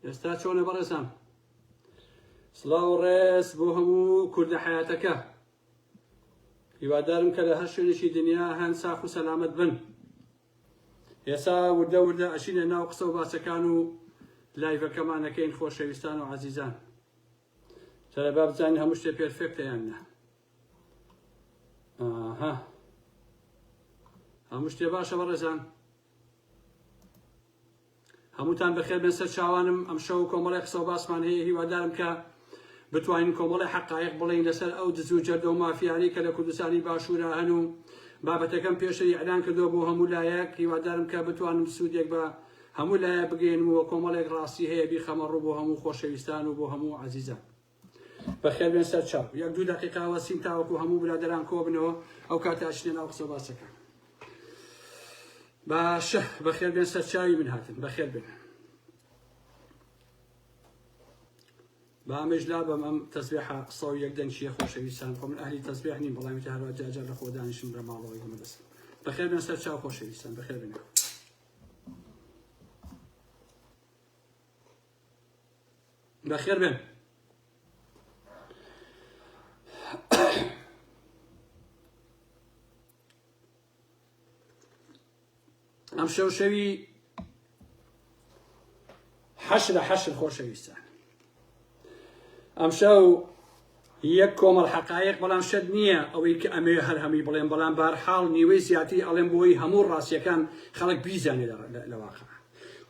ئێستا چۆنە بەڕێزان؟ سڵاو و ڕێز بۆ هەموو کوردە حەیاتەکە. هیوادارم کە لە هەر شوێنێکی دنیا هەن ساخ و سەلامەت بن. ئێستا وردە وردە ئەچینە ناو قسە و باسەکان و لایڤەکەمان ئەکەین خۆشەویستان و عەزیزان. جارێ با بزانین هەموو شتێ perfect ە یان نا. ئاها هەموو شتێ باشە بەڕێزان. هەمووتان بەخێر بێن سەر چاوانم ئەمشەو کۆمەڵی قسە و باسمان هەیە هیوادارم کە بتوانین کۆمەڵی حەقایق بڵێین لەسەر ئەو دز و جەردە و مافیانەی کە لە کوردستانی باشوورا هەن و بابەتەکەم پێشتر ئیعلان کردووە بۆ هەموو لایەک هیوادارم کە بتوانم سوودێک بە هەموو لایە بگەێنم و کۆمەڵێک ڕاستی هەیە بیخەمە ڕوو بۆ هەموو خۆشەویستان و بۆ هەموو عەزیزان. بەخێر بێن سەر چاو. یەک دوو دەقیقە وەستین تاوەکو هەموو برادەران کۆبنەوە ئەو کاتە ئەچینە ناو قسە و باسەکان. باشە بەخێر بێن سەر چاوی من هاتن بەخێر بێن. با ئەمەش لا بەم ئەم تەسبیحە قسە و یەک دەنگیە خۆشەویستان خۆ من ئەهلی تەسبیح نیم بەڵام تا هەروە جاجار لە خۆ دانیشم لە ماڵەوەی هەمە دەستم بەخێر بێن سەر چاو خۆشەویستان بەخێر بێن. بەخێر بێن. ئەم شەو شەوی حەشرە حەشر خۆشەویستان ئەم شەو یەک کۆمەڵ حەقایق بەڵام شەت نییە ئەوەی کە ئەمەوێ هەر هەمووی بڵێم بەڵام بارحاڵ نیوەی زیاتری ئەڵێم بۆی هەموو ڕاستیەکان خەڵک بیزانێ لە واقع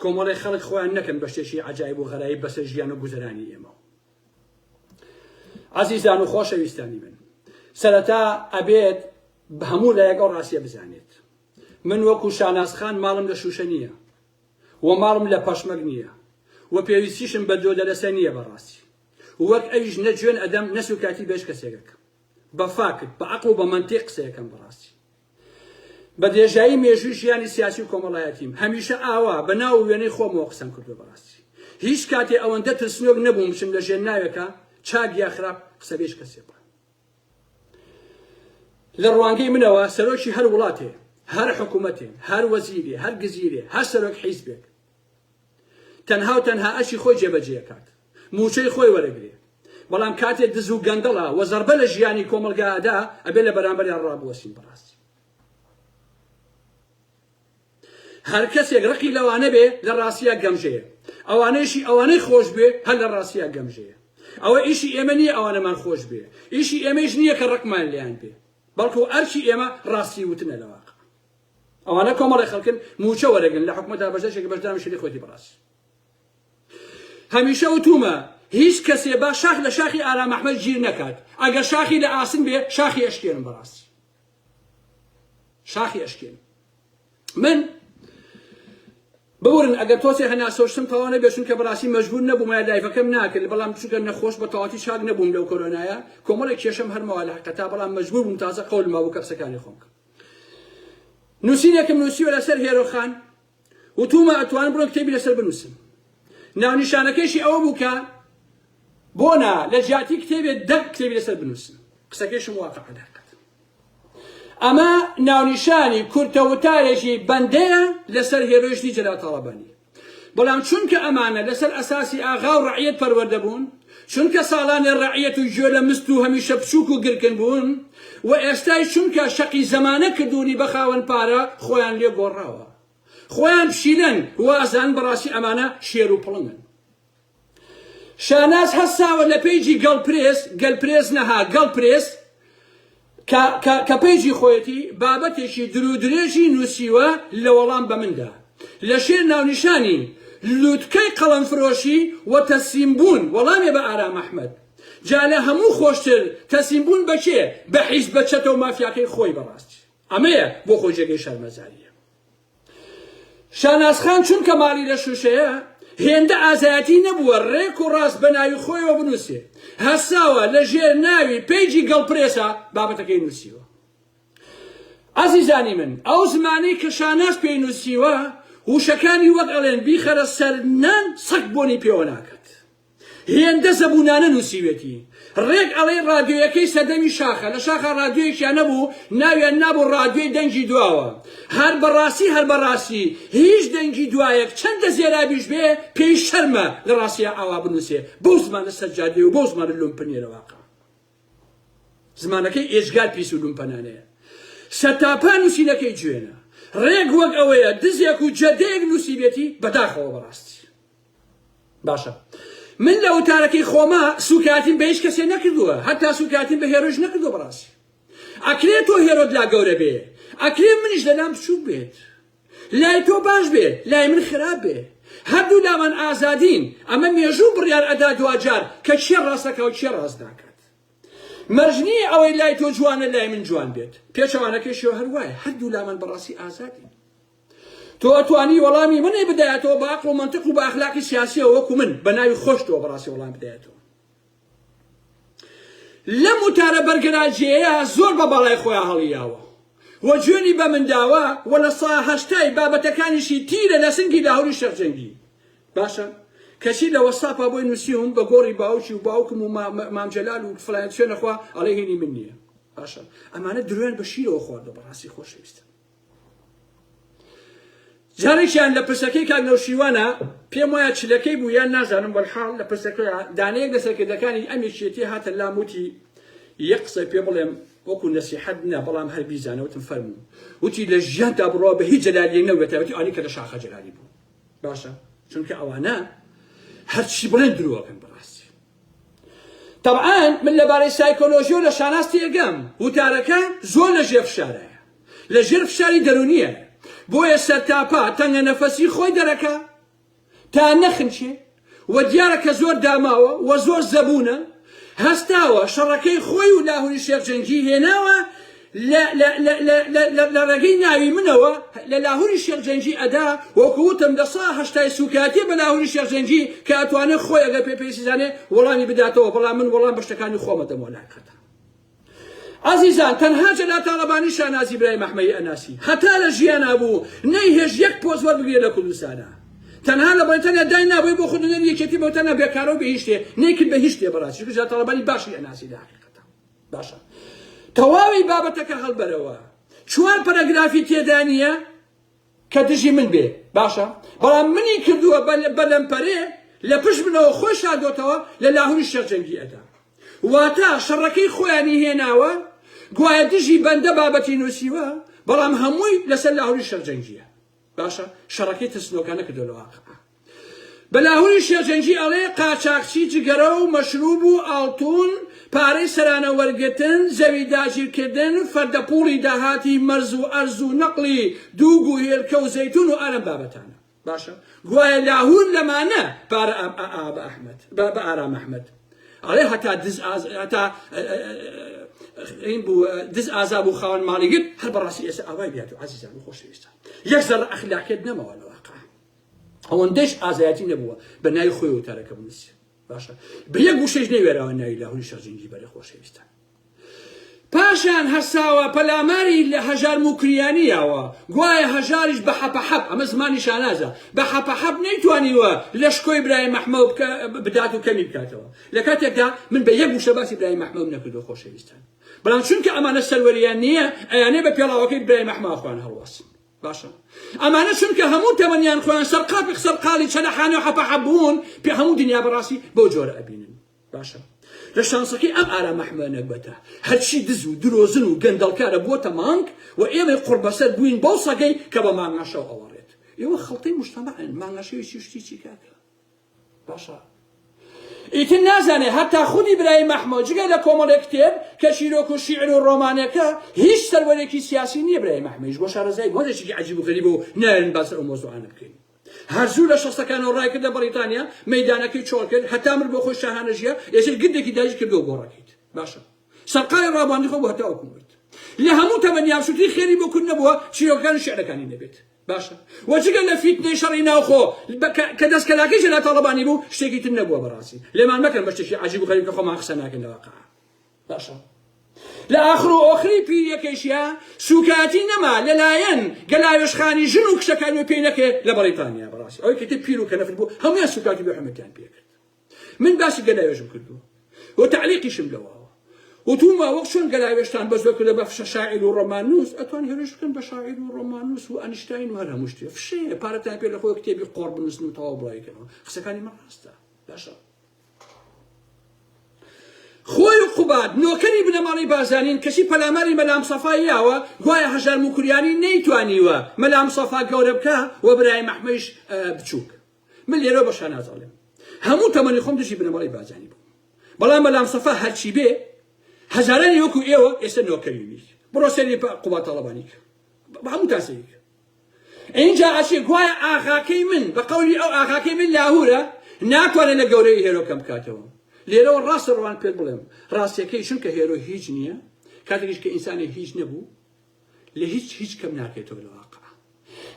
کۆمەڵێ خەڵک خۆیان نەکەن بە شتێکی عەجایب و غەرایب بەسەر ژیان و گوزەرانی ئێمەوە عەزیزان و خۆشەویستانی من سەرەتا ئەبێت هەموو لایەک ئەو ڕاستیە بزانێت من وەکو شاناز خان ماڵم لە شوشە نییە و ماڵم لە پەشمەک نییە و پێویستیشم بە دۆدەلەسە نییە بەڕاستی وەک ئەویش نە جوێن ئەدەم نە سوکایەتی بە هیچ کەسێک ئەکەم بە فاکت بە عەقڵ و بە مەنتیق قسەیەکەم بەڕاستی بە درێژایی مێژووی ژیانی سیاسی و کۆمەڵایەتیم هەمیشە ئاوا بە ناو و وێنەی خۆمەوە قسەم کردووە بەڕاستی هیچ کاتێ ئەوەندە ترسنۆک نەبووم بچم لە ژێر ناوێکا چاک یا خراپ قسە بە هیچ کەسێ بڵێم لە ڕوانگەی منەوە سەرۆکی هەر وڵاتێ هەر حکوومەتێ هەر وەزیرێ هەر گزیرێ هەر سەرۆک حیزبێک تەنها و تەنها ئەرکی خۆی جێبەجێ ئەکات، مووچەی خۆی وەرەگرێ، بەڵام کاتێ دز و گەندەڵە و زەربە لە ژیانی کۆمەڵگا ئەدا ئەبێ لە بەرامبەریان ڕابوەستین بەڕاستی هەر کەسێک ڕقی لەوانە بێ لە ڕاستیا گەمژەیە ئەوانەیشی ئەوانەی خۆش بێ هەر لە ڕاستیا گەمژەیە ئەوە ئیشی ئێمە نییە ئەوانەمان خۆش بێ ئیشی ئێمەیش نییە کە ڕقمان لێیان بێ بەڵکو ئەرکی ئێمە ڕاستی وتنە لە واقع ئەوانە کۆمەڵی خەڵکن موچە وەرەگرن لە حکومەتا بەشداشێک بەشدارم شری خۆتی بەڕاست هەمیشە وتومە هیچ کەسێ با شاخ لە شاخی ئارام ئەحمەد گیر نەکات ئەگەر شاخی لە ئاسن بێ شاخی ئەشکێنم بەڕاستی شاخی ئەشکێن من ببورن ئەگەر تۆزێ هەناسەوشتم تەواو نەبێت چونکە بەڕاستی مەجبور نەبوومایە لایڤەکەم ناکرد بەڵام چونکە نەخۆش بە تەواتی چاک نەبووم لەو کۆرۆنایە کۆمەڵێک کێشەم هەرمەوە لە حەقەتا بەڵام مەجبور بووم تازە قەول مابوو کە قسەکانی خۆم بکەم نووسینێکم نووسیوە لەسەر هێرۆخان وتومە ئەتوانم بڕۆن کتێبی لەسەر بنووسم ناونیشانەکەیشی ئەوە بوو کە بۆنا لە جیاتی کتێبێ دەق کتێبی لەسەر بنووسم قسەکەیشم واقع دەقەت ئەمە ناونیشانی کورتە وتارێکی بەندەیە لەسەر هێرۆیشتی جەلال تاڵەبانی بەڵام چونکە ئەمانە لەسەر ئەساسی ئاغا و ڕەعیەت پەروەردە بوون، چونکە ساڵانێ ڕەعیەت و گوێ لە مست و هەمیشە بچووک و گرکن بوون و ئێستایش چونکە شەقی زەمانە کردوونی بە خاوەن پارە خۆیان لێ گۆڕاوە. خۆیان پشیلەن و ئەزانن بەڕاستی ئەمانە شێر و پڵنگن. شاناز هەستاوە لە page ی گەڵ پرێس، گەل پرێس نەها گەڵ پرێس، کە کە کە page ی خۆیەتی بابەتێکی درودرێژی نووسیوە لە وەڵام بە مندا لە ژێر ناونیشانی لوتکەی قەڵەمفرۆشی و تەسلیم بوون وەڵامێ بە ئارام ئەحمەد جا لە هەموو خۆشتر تەسلیم بوون بە کێ بە حیزبە چەتە و مافیاکەی خۆی بەڕاستی ئەمەیە بۆ خۆی جێگەی شەرمەزاریە. شاناز خان چونکە ماڵی لە شوشەیە هێندە ئازایەتی نەبووە ڕێک و ڕاست بە ناوی خۆیەوە بنووسێ هەستاوە لە ژێر ناوی page ی گەڵ پرێسا بابەتەکەی نووسیوە ئازیزانی من ئەو زمانەی کە شاناز پێی نووسیوە وشەکانی وەک ئەڵێن بیخەرە سەر نان سەگ بۆنی پێوە ناکات. هێندە زەبوونانە نووسیوێتی ڕێک ئەڵێی ڕادیۆیەکەی سەردەمی شاخە، لە شاخا ڕادیۆیەکیان نەبوو ناویان نابوو ڕادیۆی دەنگی دواوە. هەر بەڕاستی هەر بەڕاستی هیچ دەنگی دوایەک چەندە زێرابیش بێ پێی شەرمە لە ڕاستیا ئاوا بنووسێ بەو زمانە سەرجادەی و بەو زمانە لومپنیە لە واقع. زمانەکەی ئێجگار پیس و لومپەنانەیە. سەرتاپا نووسینەکەی جوێنە. ڕێک وەک ئەوەیە دزێک و جەدەیەک نووسیبێتی بەداخەوە بەڕاستی. باشە من لە وتارەکەی خۆما سوکایەتیم بە هیچ کەسێ نەکردووە هەتا سوکایەتیم بە هێرۆش نەکردووە بەڕاستی ئەکرێ تۆ هێرۆت لا گەورە بێ ئەکرێ منیش لەلام بچووک بێت لای تۆ باش بێ لای من خراپ بێ هەردوو لامان ئازادین ئەمە مێژوو بڕیار ئەدا دواجار کە کێ ڕاستەکە و کێ ڕاست ناکات مەرج نییە ئەوەی لای تۆ جوانە لای من جوان بێت پێچەوانەکەشیەوە هەر وایە هەردوو لامان بەڕاستی ئازادین تۆ ئەتوانی وەڵامی منی بدایەتەوە بە عەقڵ و مەنتق و بە ئەخلاقی سیاسیەوە وەکو من بە ناوی خۆشتەوە بەڕاستی وەڵام بدایەتەوە. لەم وتارە بەرگەراجیەیە زۆر بە باڵای خۆیا هەڵیاوە و جوێنی بە من داوە و لە سا هەشتای بابەتەکانیشی تیرە لە سنگی لاهوری شێخ جەنگی. باشە کەچی لە وەساپا بۆی نووسیوم بە گۆڕی باوکی و باوکم و مام جەلال و فلان سوێنە خوا ئەڵێ هینی من نییە. باشە ئەمانە درۆیان بە شیرەوە خواردوە بەڕاستی خۆشەویستم. جارێکیان لە پرسەکەی کاک نەوشیروانە پێم وایە چلەکەی بوو یان نازانم وەلحاڵ لە پرسەکەیا دانەیەک لە سەرکردەکانی ئەم یەکێتی هاتە لام وتی یەک قسە پێ بڵێم وەکو نەسیحەت نا بەڵام هەر بیزانە وتم فەرموو وتی لە ژیانتا بڕوا بە هیچ جەلالیەک نەبوو بەتایبەتی ئەوانەی کە لە شاخە جەلالی بوون باشە چونکە ئەوانە هەرچی بڵێن درۆکەن بەڕاستی تەبعەن من لەبارەی سایکۆلۆژی و لە شاناز تێگەم وتارەکە زۆر لە ژێر فشارایە لە ژێر فشاری دەرونیە بۆیە سەرتاپا تەنگە نەفەسی خۆی دەرەکا تا نەخنچێ و دیارە کە زۆر داماوە و زۆر زەبونە هەستاوە شەڕەکەی خۆی و لاهوری شێخ جەنگی هێناوە لە ڕێگەی ناوی منەوە لە لاهوری شێخ جەنگی ئەدا، وەکو وتم لە سا هەشتای سوکایەتیە بە لاهوری شێخ جەنگی کە ئەتوانێ خۆی ئەگەر پێ پێویستی زانێ وەڵامی بداتەوە، بەڵام من وەڵام بە شتەکانی خۆم ئەدەمەوە لای قەتە. عەزیزان تەنها جەلال تاڵەبانی شانازی برایم ئەحمەی ئەناسی هەتا لە ژیانا بوو نەیهێشت یەک پۆست وەربگرێ لە کوردستانا تەنها لە بەریتانیا دای نابووی بۆ خود نوێنەری یەکێتی بەریتانیا بێکارە و بێ هیچ شتێ نەیکرد بە هیچ شتێ بەڕاستی چونکە جەلال تاڵەبانی باشی ئەناسی لە حەقیقەتا. باشە تەواوی بابەتەکە هەڵبەرەوە چوار پەرەگرافی تێدا نییە کە دژی من بێ باشە بەڵام منی کردووە بە لەمپەرێ لە پشت منەوە خۆی شاردۆتەوە لە لاهوری شێخ جەنگی ئەدا واتە شەڕەکەی خۆیانی هێناوە گوایە دژی بەندە بابەتی نووسیوە بەڵام هەمووی لەسەر لاهوری شێخ جەنگیە باشە شەڕەکەی ترسنۆکانە کردوە لە واقع بە لاهوری شێخ جەنگی ئەڵێ قاچاخچی جگەرە و مەشروب و ئاڵتون پارەی سەرانە وەرگرتن زەوی داگیرکردن فەردە پوڵی داهاتی مەرز و ئەرز و نەقڵی دوگ و هێلکە و زەیتون و ئەرم بابەتانە باشە گوایە لاهور لەمانە پارە بە ئەحمد بە ئارام ئەحمد ئەڵێ هەتا دز هەتا این بوو دز ئازا بوو خاوەن ماڵی گرت هەر بەڕاستی ئێستا ئاوای بیات و عەزیزان و خۆشەویستان یەک زەڕە ئەخلاقیەت نەماوە لە واقع ئەوەندەش ئازایەتی نەبووە بە ناوی خۆی وتارەکە بنووسی باشە بە یەک وشەش نەوێراوە ناوی لاهوری شەرجەنگی بەرێ خۆشەویستان پاشان هەستاوە پەلاماری لە هەژار موکریانی یاوە، گوایە هەژاریش بە حەپە حەپ، ئەمە زمانی شانازە، بە حەپە حەپ نەیتوانیوە لە شکۆی برایم مەحمەو بدات و کەمی بکاتەوە. لە کاتێکدا من بە یەک وشە باسی برایم مەحمەوم نەکردووە خۆشەویستان. بەڵام چونکە ئەمانە سەروەریان نییە، ئەیانەوێ بە پێڵاوەکەی برایم مەحمەوە خۆیان هەڵواسن. باشە ئەمانە چونکە هەموو تەمەنیان خۆیان سەرقاپی سەرقاڵی چەلەحانێ و حەپە حەپ بوون، پێ هەموو دنیا بەڕاستی بەو جۆرە ئەبینن. باشە لە شانسەکەی ئەم ئارام ئەحمە نەگبەتە هەرچی دز و درۆزن و گەندەڵکارە بووەتە مانگ و ئێمەی قوڕبەسەر بووین بەو سەگەی کە بە مانگاشەو ئەوەڕێت ئێوە خەڵتەی مجتەمەعن مانگاشەوی چی شتی چی کاکە باشە ئیتر نازانێ هەتا خودی برای مەحمۆ جگە لە کۆمەڵێک کتێب کە چیرۆک و شیعر و ڕۆمانێکە هیچ سەروەرێکی سیاسی نییە برای مەحمەیش بۆ شارەزای بۆ عجیب و غەریبە و نایەن باس ئەو مۆزوعانە بکەین هەر زوو لە شەستەکانەوە ڕایکرد لە بەڕیتانیا، مەیدانەکەی چۆڵ کرد، هەتا مرد بۆ خۆی شاهانە ژیا، ئێستر گردێکی داگیر کردووە گۆڕەکەیت. باشە. سەرقاڵی ڕابواندنی خۆی بوو هەتاوەکو مرد. لە هەموو تەمەنیا سووتری خێری بۆ کورد نەبووە، چیرۆکەکان و شیعرەکانی نەبێت. باشە. و جگە لە فیتنەی شەڕی ناوخۆ کە دەستکەلاکەی جەلال تاڵەبانی بوو، شتێکی تر نەبووە بەڕاستی. لێمان مەکەن بە شتێکی عەجیب و غەریب کە خۆمان قسە ناکەین لە واقع. باشە لە ئاخر و ئۆخری پیریەکەیشیا سوکایەتی نەما لەلایەن گەلاوێژخانی ژن و کچەکانی و پێی نەکرێ لە بەڕیتانیا بەڕاستی ئەوەی کە تر پیر و کەنەفت بوو هەموویان سوکایەتی بێ حرمەتیان پێکرد. من باسی گەلاوێژم کردووە و تەعلیقیشم لەوەوە وتومە وەک چۆن گەلاوێژتان بە زۆر کردە بە فشە شاعیر و ڕۆماننووس ئەتوان هێرۆش بکەن بە شاعیر و ڕۆماننووس و ئەنیشتاین و هەر هەموو شتێ فشەیە پارەتان پێ لە خۆی کتێبی قۆڕ بنووسن و تەواو بڵاویکەنەوە قسەکانی من ڕاستە باشە خۆی و قوباد نۆکەری بنەماڵەی بارزانین کەچی پەلاماری مەلا مستەفای یاوە گوایە هەژار موکریانی نەیتوانیوە مەلا مستەفا گەورە بکا و برایم ئەحمەیش بچووک من لێرەوە بە شاناز ئەڵێم هەموو تەمەنی خۆم دژی بنەماڵەی بارزانی بووم بەڵام مەلا مستەفا هەرچی بێ هەزارانی وەکو ئێوە ئێستا نۆکەری نیت بڕۆ سەیری قوباد تاڵەبانی کە هەمووتان سەیری کە ئینجا ئەچێ گوایە ئاغاکەی من بە قەولی ئەو ئاغاکەی من لاهورە ناتوانێت لە گەورەی هێرۆ کەم بکاتەوە لێرەوە ڕاستە ڕوان پێت بڵێم ڕاستیەکەی چونکە هێرۆ هیچ نییە کاتێکیش کە ئینسانێک هیچ نەبوو لە هیچ هیچ کەم ناکەێتەوە لە واقع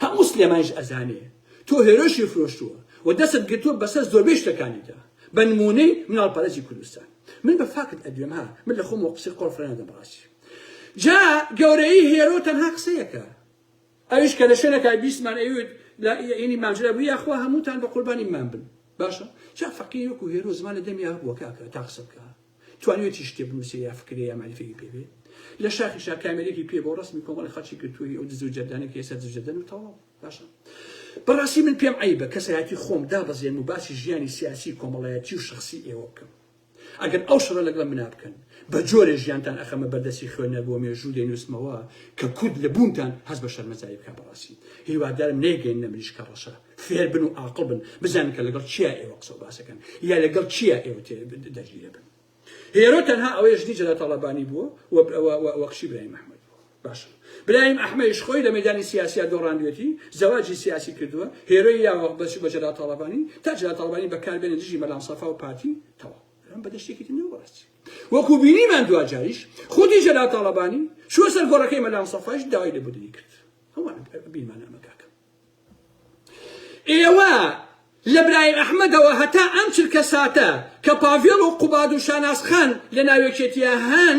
هەموو سلێمانیش ئەزانێ تۆ هێرۆشی فرۆشتووە و دەستت گرتووە بەسەر زۆربەی شتەکانیدا بە نمونەی مناڵپەرەزی کوردستان من بە فاکت ئەدوێم ها من لە خۆم قسەی قۆڕ فرەنادەم ڕاستی جا گەورەی هێرۆ تەنها قسەیەکە ئەویش کە لە شوێنەکا بیستمان ئەیوت لە ئینی مام جەلال بوو یاخوا هەمووتان بە قوربانی مام بن باشە جا فەقیر وەکو هێرۆ زمان لە دەمیا هەبووە کاکە تا قسە بکا توانیوێتی شتێ بنووسێ یا فکرێ یا مەعریفەیەکی پێ بێ لە شاخیشا کامێرێکی پێ بۆ ڕەسمی کۆمەڵی خەڵکی گرتووی ئەو دز و جەردانێک کە ئێستا دز و جەردەن و تەواو باشە بەڕاستی من پێم عەیبە کەسایەتی خۆم دابەزێنم و باسی ژیانی سیاسی کۆمەڵایەتی و شخصی ئێوە بکەم ئەگەر ئەو شەڕە لەگەڵ منا بکەن بە جۆرێ ژیانتان ئەخەمە بەردەستی خوێنەر بۆ مێژوو دەینووسمەوە کە کورد لە بوونتان هەست بە شەرمەزاری بکا بەڕاستی هیوادارم نەیگەیننە مریشکە ڕەشە فێر بن و ئاقڵ بن بزانن کە لەگەڵ چیا ئێوە قسە و باسەکەن یا لەگەڵ چیا ئێوە دەرگیرە بن هێرۆ تەنها ئەوەیە ژنی جەلال تاڵەبانی بووە و قشی برایم ئەحمەد بووە باشە برایم ئەحمەیش خۆی لە مەیدانی سیاسیا دۆڕاندوێتی زەواجی سیاسی کردووە هێرۆی یاوە بەس بە جەلال تاڵەبانی تا جەلال تاڵەبانی بەکاربێنە دژی مەلا مستەفا و پارتی تەواو ئەم بە دەستێکی تر نەبوو بەڕاستی وەکو بینیمان دواجاریش خودی جەلال تاڵەبانی چووە سەر گۆڕەکەی مەلا مستەفایش داوای لێبوردنی کرد هەمووان بینیمان ئەمە کاکە ئێوە لە برایم ئەحمەدەوە هەتا ئەم چرکە ساتە کە پاڤێڵ و قوباد و شاناز خان لە ناو یەکێتیە هەن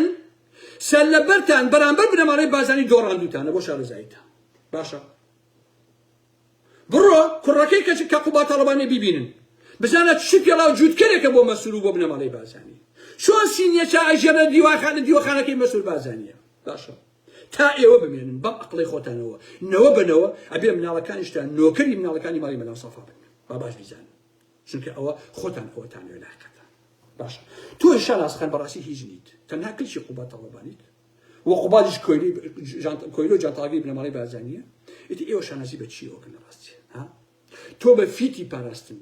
سەرلەبەرتان بەرامبەر بنەماڵەی بارزانی دۆڕاندوتانە بۆ شارەزاییتان باشە بڕۆ کوڕەکەی کەچ کە قوباد تاڵەبانی بیبینن بزانە چ پێڵاو جووتکەرێکە بۆ مەسرور و بۆ بنەماڵەی بارزانی چۆن سینیە چا ئەژێرە دیواخانە دیوەخانەکەی مەسرور بارزانیە باشە تا ئێوە بمێنن بەم ئەقڵی خۆتانەوە نەوە بە نەوە ئەبێ مناڵەکانیشتان نۆکەری مناڵەکانی ماڵی مەلا سەفا بن با باش بیزانن چونکە ئەوە خۆتان ئەوەتان لێ لاقەتان باشە تۆ شاناز خان بەڕاستی هیچ نیت تەنها کلکی قوباد تاڵەبانیت و قوبادیش کۆیلی کۆیلۆ جانتاگەی بنەماڵەی بارزانیە ئیتر ئێوە شانازی بە چیەوە کەن لە ڕاستی ها تۆ بە فیتی پاراستن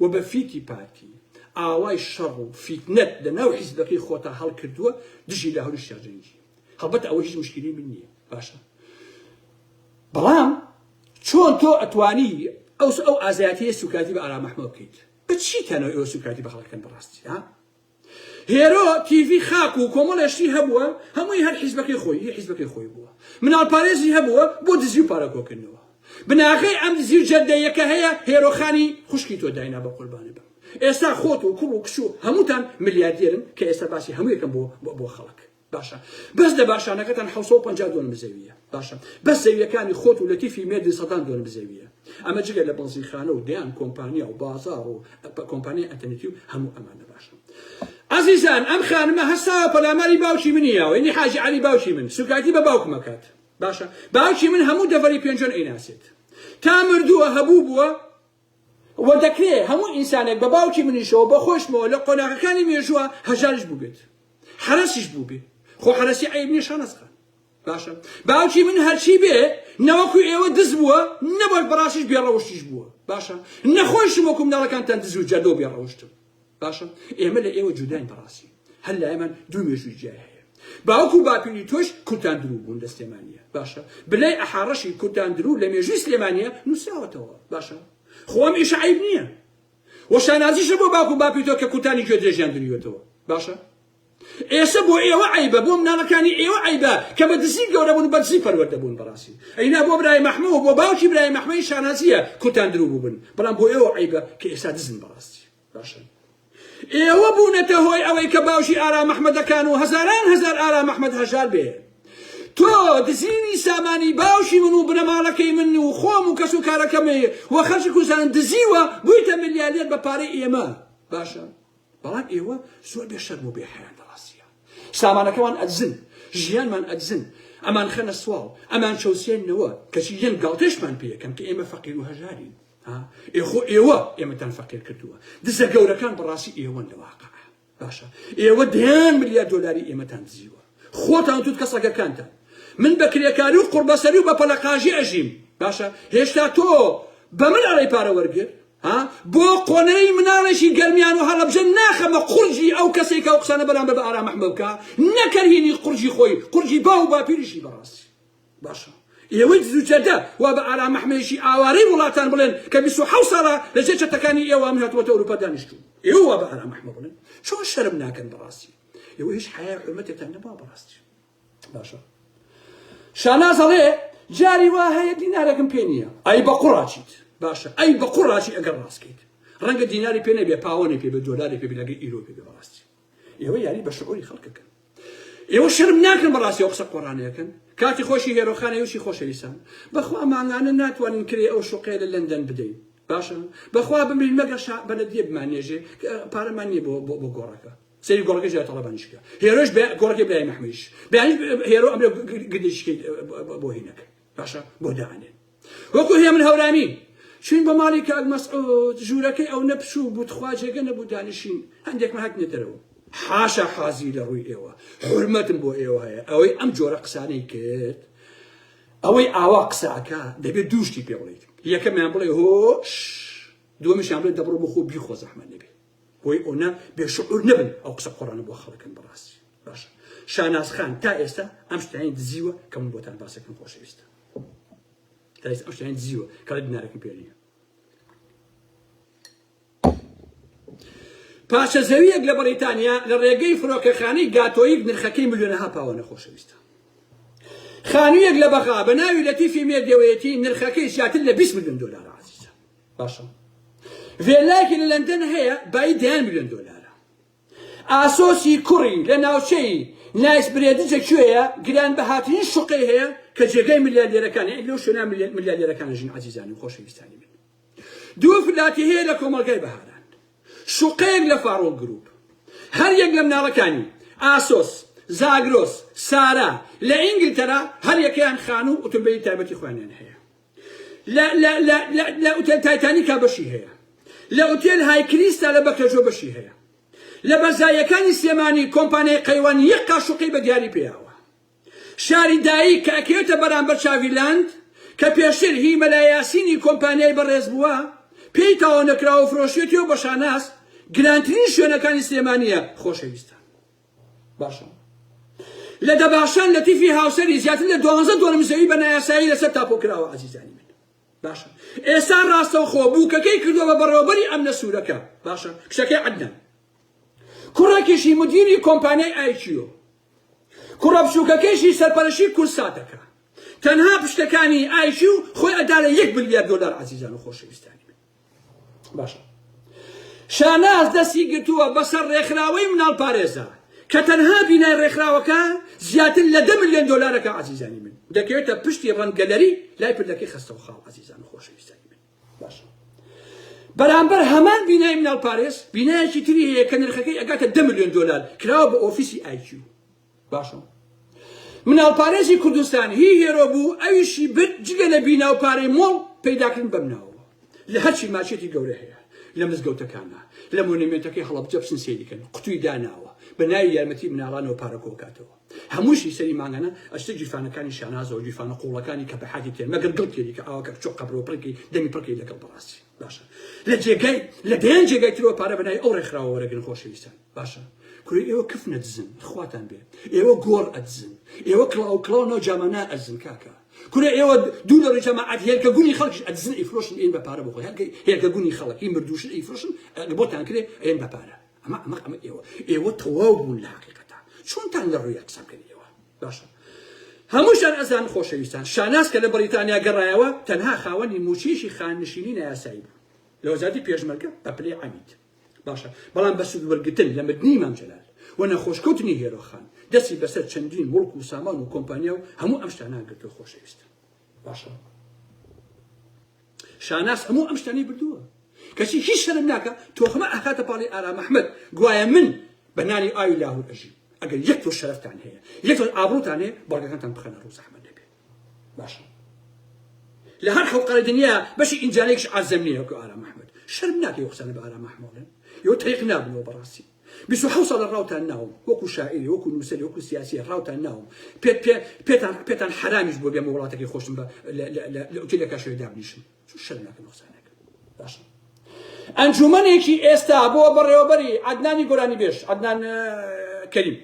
و بە فیتی پارتی ئاڵای شەڕ و فیتنەت لە ناو حیزبەکەی خۆتا هەڵکردووە دژی لاهوری شێخ جەنگی هەڵبەتە ئەوە هیچ مشکلی من نییە باشە بەڵام چۆن تۆ ئەتوانی ئەو ئەو ئازایەتیە سوکاتی بە ئارام ئەحمەد بکەیت بە چیتانەوە ئێوە سوکاتی بە خەڵکەکەن بەڕاستی ها هێرۆ تیڤی خاک و کۆمەڵێ شتی هەبووە هەمووی هەر حیزبەکەی خۆی هی حیزبەکەی خۆی بووە مناڵپارێزی هەبووە بۆ دزی و پارە کۆکردنەوە بناغەی ئەم دزی و جەردەیەکە هەیە هێرۆخانی خوشکی تۆ داینا بە قوربانی بم ئێستا خۆت و کوڕ و کچ و هەمووتان ملیاردێرن کە ئێستا باسی هەموویەکەم بۆ بۆ خەڵک باشە بەس لە باشانەکەتان 750 دۆنم زەویە باشە بەس زەویەکانی خۆت و لەتیفی مێردی سەدان دۆنم زەویە ئەمە جگە لە بەنزینخانە و دەیان کۆمپانیا و بازاڕ و کۆمپانیای ئەتەنێتی و هەموو ئەمانە باشە ئازیزان ئەم خانمە هەستاوە پەلاماری باوکی منی یاوە یعنی حاجی عەلی باوکی من سوکایەتی بە باوکم ئەکات باشە باوکی من هەموو دەڤەری پێنجوێن ئەیناسێت تا مردووە هەبوو بووە و دەکرێ هەموو ئینسانێک بە باوکی منیشەوە بە خۆشمەوە لە قۆناغەکانی مێژووە هەژاریش بووبێت حەرەسیش بووبێ خۆ حەرەسی عەیب نییە شاناز خان باشە باوکی من هەرچی بێ نەوەکو ئێوە دز بووە نەبەر بەڕاستیش بێڕەوشتیش بووە باشە نەخۆشم وەکو مناڵەکانتان دز و جەردە و بێڕەوشتم باشە ئێمە لە ئێوە جوداین بەڕاستی هەر لایەمان دوو مێژووی جیای هەیە باوک و باپیری تۆش کورتان درو بوون لە سلێمانیە باشە بلای ئەحاڕەشی کورتان درو لە مێژووی سلێمانیە نووسراوەتەوە باشە خۆ ئەم ئیشە عەیب نییە و شانازیشە بۆ باوک و باپیری تۆ کە کورتانی گوێ درێژیان درویەتەوە باشە ئێسە بۆ ئێوە عەیبە بۆ مناڵەکانی ئێوە عەیبە کە بە دزی گەورە بوون بە دزی پەروەردە بوون بەڕاستی ئەینا بۆ برای مەحمە و بۆ باوکی برای مەحمەی شانازیە کورتان درو بووبن بەڵام بۆ ئێوە عەیبە کە ئێستا دزن بەڕاستی باشە ئێوە بوونەتە هۆی ئەوەی کە باوکی ئارام ئەحمەدەکان و هەزاران هەزار ئارام ئەحمەد هەژار بێ تۆ دزینی سامانی باوکی من و بنەماڵەکەی من و خۆم و کەس و کارەکەمی و خەڵکی کوردستان دزیوە بوویتە ملیاردێر بە پارەی ئێمە باشە. بەڵام ئێوە زۆر بێ شەرم و بێ حەیان لە ڕاستیە سامانەکەمان ئەدزن ژیانمان ئەدزن ئەمان خەنە سواڵ ئەمان چەوسێنەوە کەچی یەن گاڵتەشمان پێەکەن کە ئێمە فەقیر و هەژارین ئێ خۆ ئێوە ئێمەتان فەقیر کردووە دزە گەورەکان بەڕاستی ئێوەن لە واقع باشە ئێوە دەیان ملیار دۆلاری ئێمەتان دزیوە خۆتان توت کە سەگەکانتان من بە کرێکاری و قوڕبەسەری و بە پەلەقاژی ئەژیم باشە هێشتا تۆ بە من ئەڵێی پارە وەرگر ها بۆ قۆنەرەی مناڵێکی گەرمیان و هەڵەبجە ناخەمە قورجی ئەو کەسێک ئەو قسانە بەرامبەر بە ئارام ئەحمە بکا نەکەرهینی قورجی خۆی قورجی باو و باپیریشی بەڕاستی باشە ئێوەی دز و جەردە وا بە ئارام ئەحمەیەکی ئاوارەی وڵاتان بڵێن کە 27 ساڵە لە ژێر چەتەکانی ئێوە من هاتووەتە ئەوروپا دانیشتوو ئێوە وا بە ئارام ئەحمە بڵێن چۆن شەرم ناکەن بەڕاستی ئێوە هیچ حەیا حرمەتێکتان نەما بەڕاستی باشە شاناز ئەڵێ جاری وا هەیە دینارێکم پێ نییە ئەی بە قوڕاچیت باشە ئەی بە قوڕاچی ئەگەر ڕاستکەیت ڕەنگە دیناری پێ نەبێ پاوەنی پێ بێ دۆلاری پێ بێ لەگەی ئیرۆ پێ بێ بەڕاستی ئێوە یاری بە شعوری خەڵکەکەن ئێوە شەرم ناکەن بەڕاستی ئەو قسە قۆڕانەیەکەن کاتی خۆشی هێرۆخانە یوشی خۆشەویستان بەخوا مانگانە ناتوانین کرێ ئەو شوقەیە لە لەندەن بدەین باشە بەخوا بمرین مەگەر شا بەلەدیە بمانێژێ پارەمان نییە بۆ بۆ گۆڕەکە سەیری گۆڕەکەی جای تاڵەبانیش کە هێرۆش گۆڕەکەی برای مەحمەیش بەیانیش هێرۆ ئەمرێ گردێکی بۆ هینەکە باشە بۆ دانێن وەکو هێمن هەورامی چوین بە ماڵی کاک مەسعود ژوورەکەی ئەو نەپچوو بوو تخوا جێگە نەبوو دانیشین هەندێکمان هاتنە دەرەوە حاشا حازی لە ڕووی ئێوە حرمەتم بۆ ئێوە هەیە ئەوەی ئەم جۆرە قسانەی کرد ئەوەی ئاوا قسەکە دەبێت دووشتی پێ بڵیت یەکەمیان بڵێ هۆش دووەمیشیان بڵێ دەبڕۆ بخۆ بیخۆ زەحمەت نەبێ بۆی ئەونە بێ شعور نەبن ئەو قسە قۆڕانە بۆ خەڵکن بەڕاستی باشە شاناز خان تا ئێستا ئەم شتانی دزیوە کە من بۆتان باسەکەم خۆشەویستە تا ئێستا ئەم شتانی دزیوە کە دینارێکم پێ نییە پارچە زەویەک لە بەریتانیا لە ڕێگەی فرۆکەخانەی گاتۆیک نرخەکەی ملیۆنەها پاوەنە خۆشەویستە خانوویەک لە بەغا بە ناوی لەتیفی مێردەوەیەتی نرخەکەی زیاتر لە 20 میلیۆن دۆلار عزیزە باشە ڤێلایەکی لە لەندەن هەیە بایی دەیان میلیۆن دۆلارە ئاسۆسی کوڕی لە ناوچەی نایس برێدجە کوێیە گران بەهاترین شوقەی هەیە کە جێگای ملیاردێرەکان لەو شوێنە ملیاردێرەکان ژین عەزیزانی و خۆشەویستانی من دوو فلاتی هەیە لە کۆمەڵگای بەهاران شوقەیەک لە فاڕۆڵ گروپ هەر یەک لە مناڵەکانی ئاسۆس زاگرۆس سارا لە ئینگلتەرا هەر یەکەیان خانوو ئوتومبیلی تایبەتی خۆیانیان هەیە لە لە لە لە لە ئوتێل تایتانیکا بەشی هەیە لە ئوتێل های کریستا لە بەکرەجۆ بەشی هەیە لە بەرزاییەکانی سلێمانی کۆمپانیای قەیوان یەک قاشوقەی بە دیاری پێیاوە شاری دایک کە ئەکەوێتە بەرامبەر چاڤیلاند کە پێشتر هی مەلا یاسینی کۆمپانیای بەڕێز بووە پێی تاوە نەکراوە فرۆشیەتیەوە بە شاناز گرانترین شوێنەکانی سلێمانیە خۆشەویستان باشە لە دەباشان لەتیفی هاوسەری زیاتر لە دوانزە دۆنم زەوی بە نایاسایی لەسەر تاپۆ کراوە عەزیزانی من باشە ئێستا ڕاستەوخۆ بووکەکەی کردووە بە بەڕێوەبەری ئەمنە سوورەکە باشە کچەکەی عەدنان کوڕێکیشی مدیری کۆمپانیای ئایکیۆ کوڕە بچووکەکەیشی سەرپەرشی کورساتەکە تەنها پشتەکانی ئایکیو خۆی ئەدا لە یەک ملیار دۆلار عەزیزان و خۆشەویستانی من باشە شاناز دەستی گرتووە بەسەر ڕێکخراوەی مناڵپارێزە کە تەنها بینای ڕێکخراوەکە زیاتر لە دە ملیۆن دۆلارەکە عەزیزانی من دەکەوێتە پشتی ڕەنگەلەری لای پردەکەی خەستەوخاڵ عەزیزان و خۆشەویستانی من باشە بەرامبەر هەمان بینای مناڵپارێز بینایەکی تری هەیە کە نرخەکەی ئەگاتە دە ملیۆن دۆلار کراوە بە ئۆفیسی ئایکیو باشە مناڵپارێزی کوردستان هی هێرۆ بوو ئەویشی برد جگە لە بینا و پارەی مۆڵ پەیداکردن بەم ناوەوە لە هەرچی ماچێتی گەورە هەیە لە مزگەوتەکانە لە مۆنیمێنتەکەی هەڵەبجە بچن سەیری کەن قوتوی داناوە بە ناوی یارمەتی مناڵانەوە پارە کۆکاتەوە هەمووشی سەری مانگانە ئەشتە گیرفانەکانی شانازەوە گیرفانە قوڵەکانی کە بەحاتی تێن مەگەر گڵ تێری کە ئاوەکە بچۆ قەبرەوە پڕکی دەمی پڕکی لەگەڵ بەڕاستی باشە لە جێگای لە دەیان جێگای ترەوە پارە بەناوی ئەو ڕێکخراوە وەرەگرن خۆشەویستان باشە کورە ئێوە کفن ئەدزن خواتان بێ ئێوە گۆڕ ئەدزن ئێوە کڵاو کڵاو ناو جامانە ئەدزن کاکە کورە ئێوە دوو لە ڕووی جەماعەت هێلکە گونی خەڵکیش ئەدزن ئەیفرۆشن ئێن بە پارە بۆ خۆی هەرکە هێلکە گونی خەڵک هی مردووشن ئەیفرۆشن بۆتان کرێ ئێن بە پارە ئەمە ئەمە ئەمە ئێوە ئێوە تەواو بوون لە حقیقەتا چۆنتان لە ڕووی قسە بکەن ئێوە باشە هەمووشان ئەزان خۆشەویستان شاناز کە لە بەریتانیا گەڕایەوە تەنها خاوەنی موچەیەکی خاننشینی نایاسایی بوو لە وەزارەتی پێشمەرگە بە پلەی عەمید باشە بەڵام بە سوود وەرگرتن لە مردنی مام جەلال و نەخۆشکەوتنی هێرۆ خان دەستی بەسەر چەندین موڵک و سامان و کۆمپانیا و هەموو ئەم شتانە گرتووە خۆشەویستە باشە شاناز هەموو ئەم شتانەی بردووە. کەچی هیچ شەرم ناکا تۆخمە ئەخاتە پاڵی ئارام ئەحمەد گوایە من بە نانی ئاوی لاهور ئەژیم ئەگەر یەک تۆ شەرەفتان هەیە یەک تۆ ئابڕوتان هەیە بەڵگەکانتان بخەنە ڕوو زەحمەت نەبێ باشە لە هەر خەڵقەرە دنیا بەشی ئینجانێکش عەرزەم نییە وەکو ئارام ئەحمەد شەرم ناکەی ئەو قسانە بە ئارام ئەحمەد بڵێن یەوە تەریق نابنەوە بەڕاستی 27 ساڵە ڕاوتان ناوم وەکو شاعیری وەکو نووسەری وەکو سیاسی ڕاوتان ناوم پێت پێ پێتان پێتان حرامیش بۆ بێمە وڵاتەکەی خۆشم بە لە ئوتێلێکا شوێ دابنیشم چون شەرم ناکەن ئەو قسانەکە باشە ئەنجومەنێکی ئێستا بۆ بەڕێوەبەری عەدنانی گۆرانیبێژ عەدنان کەریم